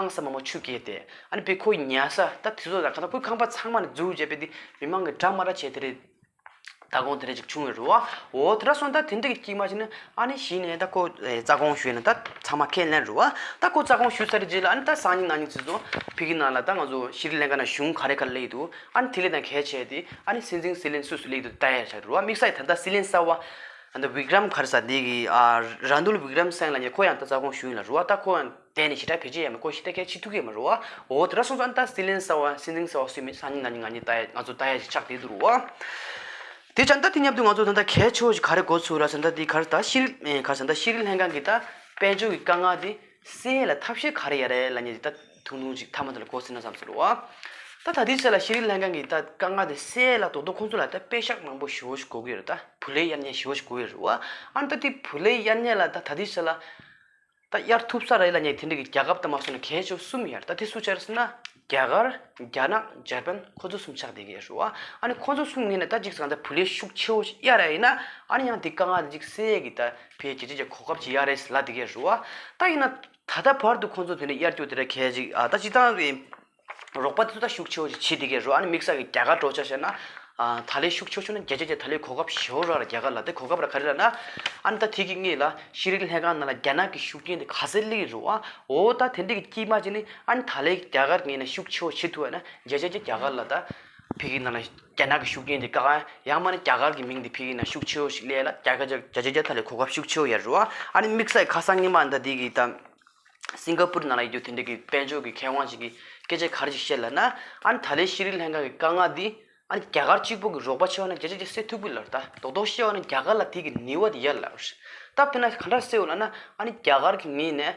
ཧང་སང་མང་པོ་ཆུ་རྐྱལ་ཏེ། ཨ་ནི་དཔེ་ཁོའི་ཉལ་ས་ད་དེ་ཚོ་དང་གང་ལྟར་ཁོའི་ཁང་པ་ཚང་མ་ནས་འཛུལ་བྱས་དཔེ་དེ་མི་མང་གི་འདྲ་མ་འདྲ་བྱས་དེ་རེད། ད་དགོང་དེ་འདྲ་ཅིག་བྱུང་ཡོད་རེད་བ། འོ་དེ་འདྲ་སོང་ད་དེ་འདྲ་གི་དཀྱིལ་མ་ཅིག་ནི་ཨ་ནི་གཞི་ནས་ད་ཁོ་ཨེ་རྩ་དགོངས་ཞུས་ན་ད་ཚང་མ་ཁས་ལེན་རེད་བ། ད་ཁོ་རྩ་དགོངས་ཞུས་ཚར་རྗེས་ལ་ཨ་ནི་ད་སང་ཉིན་གནངས་ཉིན་ཚེ་སོང་ཕ་གི་ནང་ལ་ད་ང་ཚོ་ཤྲི་ལང་ཀ་ནང་གཞུང་ག་རེ་ག་རེ་སླེབས་འདུག་ཨ་ནི་དེ་ལས་ད་གལ་ཆེ་དེ་ཨ་ནི་སྲིད་འཛིན་སྲིད་བློན་སུ་སུ་སླེབས་འདུག་ལྟ་ཡ་ཆགས་རེད་བ། དམིགས་བསལ་ད་ལྟ་སྲིད་བློན་གསར་བ་ཨ་ནི་བི་ཀྲམ་ག་རེ་ཟེར་འདི་གི་ཨ་ར་ནུལ་བི་ཀྲམ་སེན་ལབ་མཁན་ཁོ་ཡང་ད་རྩ་དགོངས་ཞུས་ཡིན་ལ་རེད་བ། ད་ཁོ་ཡང་དེ་ནི་ཞེ་དྲག་བེད་སྤྱོད་ཡོད་མེད་ཁོ་ཞེ་དྲག་གལ་ཆེ་ཐུབ་ཀྱི་ཡོད་མ་རེད་བ། འོ་དེ་འདྲ་སོང་ཙང་ད་སྲིད་བློན་གསར་བ་སྲིད་འཛིན་གསར་བ་སུ་མིན་སང་ཉིན་གནངས་ཉིན་ང་གཉིས་ལྟ་ཡ་ང་ཚོ་ལྟ་ཡ་ཞིག་ཆགས་བསྡད་འདུག་རེད་བ། དེ་ཙང་ད་དེ་མཉམ་དུ་ང་ཚོ་ད་ལྟ་གལ་ཆེ་བོ་ཞིག་ག་རེ་གོ་ཚུགས་ར་ཟེར་ན་ད་དེ་ག་རེ་ད་ཤི་རི་ཨེ་ག་རེ་ཟེར་ན་ད་ཤི་རི་ལང་ཀ་གི་ད་དཔལ་འབྱོར་གྱི་དཀའ་ངལ་དེ་སེལ་ཡ་ལ་ཐབས་ཤེས་ག་རེ་ཡ་རེད་ལབ་མཁན་དེ་ད་ཐུང་ཐུང་ཅིག་མཐའ་མ་དེ་ལ་གོ་ཟིན་ན་བསམ་སོང་རེད་བ། ད་ད་ལྟའི་ཆ་ལ་ཤི་རི་ལང་ཀ་གི་ད་དཀའ་ངལ་དེ་སེལ་ཡ་ལ་རྡོག་རྡོག་ཁོང་ཚོ་ལ་ད་པེ་ཤག་མང་པོ་ཞེ་པོ་ཞིག་དགོས་ཀྱི་ཡོད་རེད། ད་བུ་ལོན་གཡར་མཁན་ཞེ་པོ་ཞིག་དགོས་ཀྱི་ཡོད་རེད་བ། ཨ་ནི་ད་དེ་བུ་ལོན་གཡར་མཁན་ལ་ད་ད་ལྟའི་ཆ་ལ། ད་གཡར་ཐུབ་ས་རེད་ལབ་མཁན་དེ་འདྲ་གི་རྒྱལ་ཁབ་དང་མ་སོང་ན་གལ་ཆེ་བ་གསུམ་ཡོད་རེད། ད་དེ་སུ་ཆགས་རེད་ཟེར་ན། རྒྱ་གར། རྒྱ་ནག་འཇར་པན་ཁོ་ཚོ་གསུམ་ཆགས་བསྡད་ཀྱི་ཡོད་རེད་བ། ཨ་ནི་ཁོ་ཚོ་གསུམ་ངོས་ནས་ད་ཅིག་ཟེར་ན་ད་བུ་ལོན་ཤུགས་ཆེ་བོ་ཞིག་གཡར་ཡ་ཡིན་ན་ཨ་ནི་ཡང་དེ་དཀའ་ངལ་དེ་ཅིག་སེལ་ཡས་ཀྱི་ད་ཕལ་ཆེར་ཅིག་གོ་སྐབས་ཅིག་ཡོད་རེད་ལབ་བསྡད་ཀྱི་ཡོད་རེད་བ། ད་ཡིན་ན་ད་ལྟ་བར་དུ་ཁོ་ཚོ་དེ་འདྲ་གཡར་རྒྱུ་དེ་འདྲ་གལ་ཅིག་ཨ་ད་སྤྱིར་བཏང་རེད། རོགས་པ་དེ་ཚོ་ད་ཤུགས་ཆེ་བོ་ཞིག་བྱེད་བསྡད་ཀྱི་རེད། ཨ་ནི་དམིགས་བསལ་གྱི་རྒྱ་གར་འགྲོ་ཆ་བྱས་ན། ཨ་ད་ལན་ཤུགས་ཆེ་ཆུང་ན་བརྒྱ་ཆ་བརྒྱ་ད་ལན་གོ་སྐབས་ཞེ་པོ་རག་ར་རྒྱ་གར་ལ་དེ་གོ་སྐབས་ར་ག་རེ་ར་ན། ཨ་ནི་ད་དེ་གི་སྔོན་ལ་ཤྲི་ལང་ཀ་ནང་ལ་རྒྱ་ནག་གི་ཤུགས་རྐྱེན་དེ་ག་ཚད་སླེབས་ཀྱི་རེད་བ། འོ་ད་དེ་འདྲ་གི་དཀྱིལ་མ་ཅིག་ནི་ཨ་ནི་ད་ལན་རྒྱ་གར་ངོས་ནས་ཤུགས་ཆེ་བོ་བྱེད་ཐུབ་པ་ན་བརྒྱ་ཆ་བརྒྱ་རྒྱ་གར་ལ་ད་ཕ་གི་ནང་ལ་རྒྱ་ནག་གི་ཤུགས་རྐྱེན་དེ་བཀག་ཡང་མ་ནི་རྒྱ་གར་གི་མིང་དེ་ཕ་གི་ནང་ཤུགས་ཆེ་བོ་ཞིག་སླེབས་ལ་རྒྱ་གར་བརྒྱ་ཆ་བརྒྱ་ད་ལན་གོ་སྐབས་ཤུགས་ཆེ་བོ་ཡོད་རེད་བ། ཨ་ནི་དམིགས་བསལ་ཁ་སང་ཉི་མ་ད་དེ་གི་ད། སིང་ག་པུར་ནང་ལ་ཡོད་རྒྱུ་དེ་འདྲ་གི་དཔལ་འབྱོར་གྱི་མཁས་དབང་ཞིག་གིས་སྐད་ཆ་ག་རེ་ཞིག་བཤད་ལབ་ན། ཨ་ནི་ད་ལན་ཤྲི་ལང་ཀ་གི་དཀའ་ངལ་འདི་ཨ་ནི་རྒྱ་གར་གཅིག་པུ་གི་རོགས་པ་བྱས་པ་ན་བརྒྱ་ཆ་བརྒྱ་སེལ་ཐུབ་ཀྱི་ལབ་རེད། ད་རྡོག་རྡོག་བཤད་པ་ན་རྒྱ་གར་ལ་དེ་གི་ནུས་པ་དེ་ཡོད་ལབ་རེད། ད་དཔེར་ན་ག་འདྲ་སེལ་ལབ་ན་ཨ་ནི་རྒྱ་གར་གི་ངོས་ནས་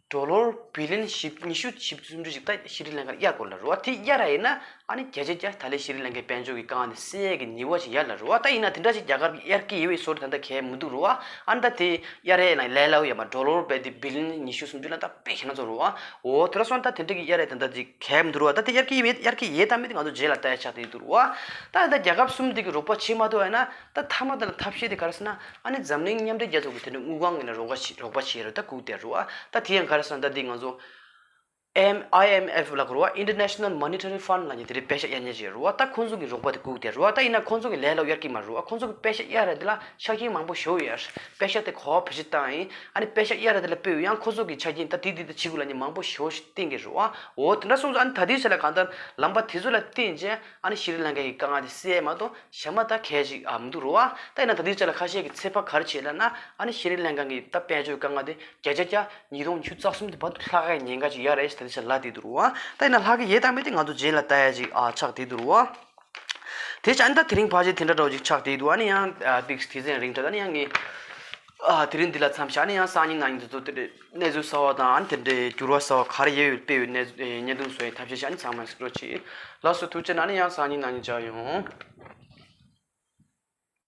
ཌོ་ལར་བི་ལི་ཡོན་བཞི་ཉི་ཤུ་བཞི་བཅུ་ཞིག་ད་ཤྲི་ལང་ཀར་གཡར་དགོས་ལབ་རེད་བ། དེ་གཡར་ར་ཡིན་ན། ཨ་ནི་བརྒྱ་ཆ་བརྒྱ་ད་ལན་ཤྲི་ལང་ཀའི་དཔལ་འབྱོར་གྱི་དཀའ་ངལ་དེ་སེལ་ཡས་ཀྱི་ནུས་པ་ཞིག་ཡོད་ལབ་རེད་བ། ད་ཡིན་ན་དེ་འདྲ་ཞིག་རྒྱ་གར་གྱིས་གཡར་གྱི་ཡོད་པའི་བཟོ་འདྲ་ད་ལྟ་གང་ཡང་མི་འདུག་རེད་བ། ཨ་ནི་ད་དེ་གཡར་ཡས་ལ་ལས་སླ་པོ་ཡོད་མ་རེད། ཌོ་ལར་དཔེ་དེ་བི་ལི་ཡོན་ཉི་ཤུ་སུམ་ཅུ་ལ་ད་དཔེ་ཞེ་ན་ཚོ་རེད་བ། འོ་དེ་འདྲ་སོང་ད་དེ་འདྲ་གི་གཡར་ཡས་ད་ལྟ་ཅིག་གང་ཡང་མི་འདུག་རེད་བ། ད་དེ་གཡར་གྱི་ཡོད་མེད་གཡར་གྱི་ཡོད་དམ་མེད་དེ་ང་ཚོ་རྗེས་ལ་ལྟ་ཡས་ཆགས་བསྡད་འདུག་རེད་བ། ད་ད་རྒྱལ་ཁབ་གསུམ་དེ་གི་རོགས་པ་བྱེད་མ་ཐུབ་པ་ཡིན་ན་ད་མཐའ་མ་དེ་ལ་ཐབས་ཤེས་དེ་ག་རེ་ཟེར་ན། ཨ་ནི་འཛམ་གླིང་མཉམ་འབྲེལ་རྒྱལ་ཚོགས་ཀྱི་དེ་འདྲ་དངུལ་ཁང་གི་ནས་རོགས་པ་བྱེད་རོགས་པ་བྱེད་རེད་ད་སྒུག་བསྡད་རེད་བ། ད་དེ་ཡང་ག་རེ་ཟེར་ན་ད་འདི་ང་ཚོ། ཨེམ་ཨའི་ཨེམ་ཨེཕ་ལབ་དགོས་རེད་བ། International Monetary Fund ལབ་མཁན་དེ་རེད། པེ་ཤག་གཡར་མཁན་ཅིག་རེད་བ། ད་ཁོང་ཚོ་གི་རོགས་པ་དེ་སྒུག་བསྡད་རེད་བ། ད་ཡིན་ན་ཁོང་ཚོ་གི་ལས་སླ་པོ་གཡར་གྱི་མ་རེད་བ། ཁོང་ཚོ་གི་པེ་ཤག་གཡར་ར་དེ་ལ་ཆ་རྐྱེན་མང་པོ་ཞེ་པོ་ཡོད་རེད། པེ་ཤག་དེ་ག་པར་བེད་སྤྱོད་བཏང་ཡིན། ཨ་ནི་པེ་ཤག་གཡར་ར་དེ་ལ་དཔེ་ཡང་ཁོང་ཚོ་གི་ཆ་རྐྱེན་ད་དེ་དེ་དེ་བྱེད་དགོས་ལབ་མཁན་མང་པོ་ཞེ་པོ་ཞིག་བསྟན་གྱི་རེད་བ། འོ་དེ་འདྲ་སོང་ཙང་ཨ་ནི་ད་ལྟའི་ཆ་ལ་གང་ལྟར་ལམ་པ་དེ་ཚོ་ལ་བརྟེན་བྱས་ཨ་ནི་ཤྲི་ལང་ཀ་གི་དཀའ་ངལ་དེ་སེལ་ཡས་མ་གཏོགས་གཞན་པ་ད་གལ་ཅིག་ཨ་མི་འདུག་རེད་བ། ད་ཡིན་ན་ད་ལྟའི་ཆ་ལ་ཁ་ཤས་ཀྱི་ཚོད་དཔག་ག་རེ་བྱས་ལབ་ན། ཨ་ནི་ཤྲི་ལང་ཀ་གི་ད་དཔལ་འབྱོར་དཀའ་ངལ་དེ་བརྒྱ་ཆ་བརྒྱ། ཉིས་སྟོང་ཉི་ཤུ་རྩ་གསུམ་དེ་བར་དུ་ལྷག་གི་ཉེན་ཁ་ཅིག་ཡོད་རེད་ཟེར་ད་ཆ་ལབ་བསྡད་འདུག་རེད་བ། ད་ཡིན་ན་ལྷག་གི་ཡོད་དམ་མེད་དེ་ང་ཚོ་རྗེས་ལ་ལྟ་ཡ་ཅིག་ཨ་ཆགས་བསྡད་འདུག་རེད་བ། དེ་བྱས་ཨ་ནི་ད་དེ་རིང་ཕལ་ཆེར་དེ་འདྲ་འདྲ་བོ་ཅིག་ཆགས་བསྡད་འདུག་ཨ་ནི་ཡང་ཨ་ཏིག་དེ་ཚན་རིང་དྲགས་ཨ་ནི་ཡང་ངས་ཨ་དེ་རིང་འདི་ལ་མཚམས་བཞག་ཨ་ནི་ཡང་སང་ཉིན་གནངས་ཉིན་དེ་ཚོ་དེ་འདྲའི་གནས་ཚུལ་གསར་བ་དང་ཨ་ནི་དེ་འདྲའི་འགྱུར་བ་གསར་བ་ག་རེ་ཡོད་ཡོད་སྤེལ་བའི་གནས་ཚུལ་བརྙན་ཐུང་བཟོ་ཡའི་ཐབས་ཤེས་བྱས་ཨ་ནི་ཚང་མ་གཟིགས་རོགས་གྱིས། ལགས་སོ་ཐུགས་རྗེ་གནང་། ཨ་ནི་ཡང་སང་ཉིན་གནངས་ཉིན་མཇལ་ཡོང་།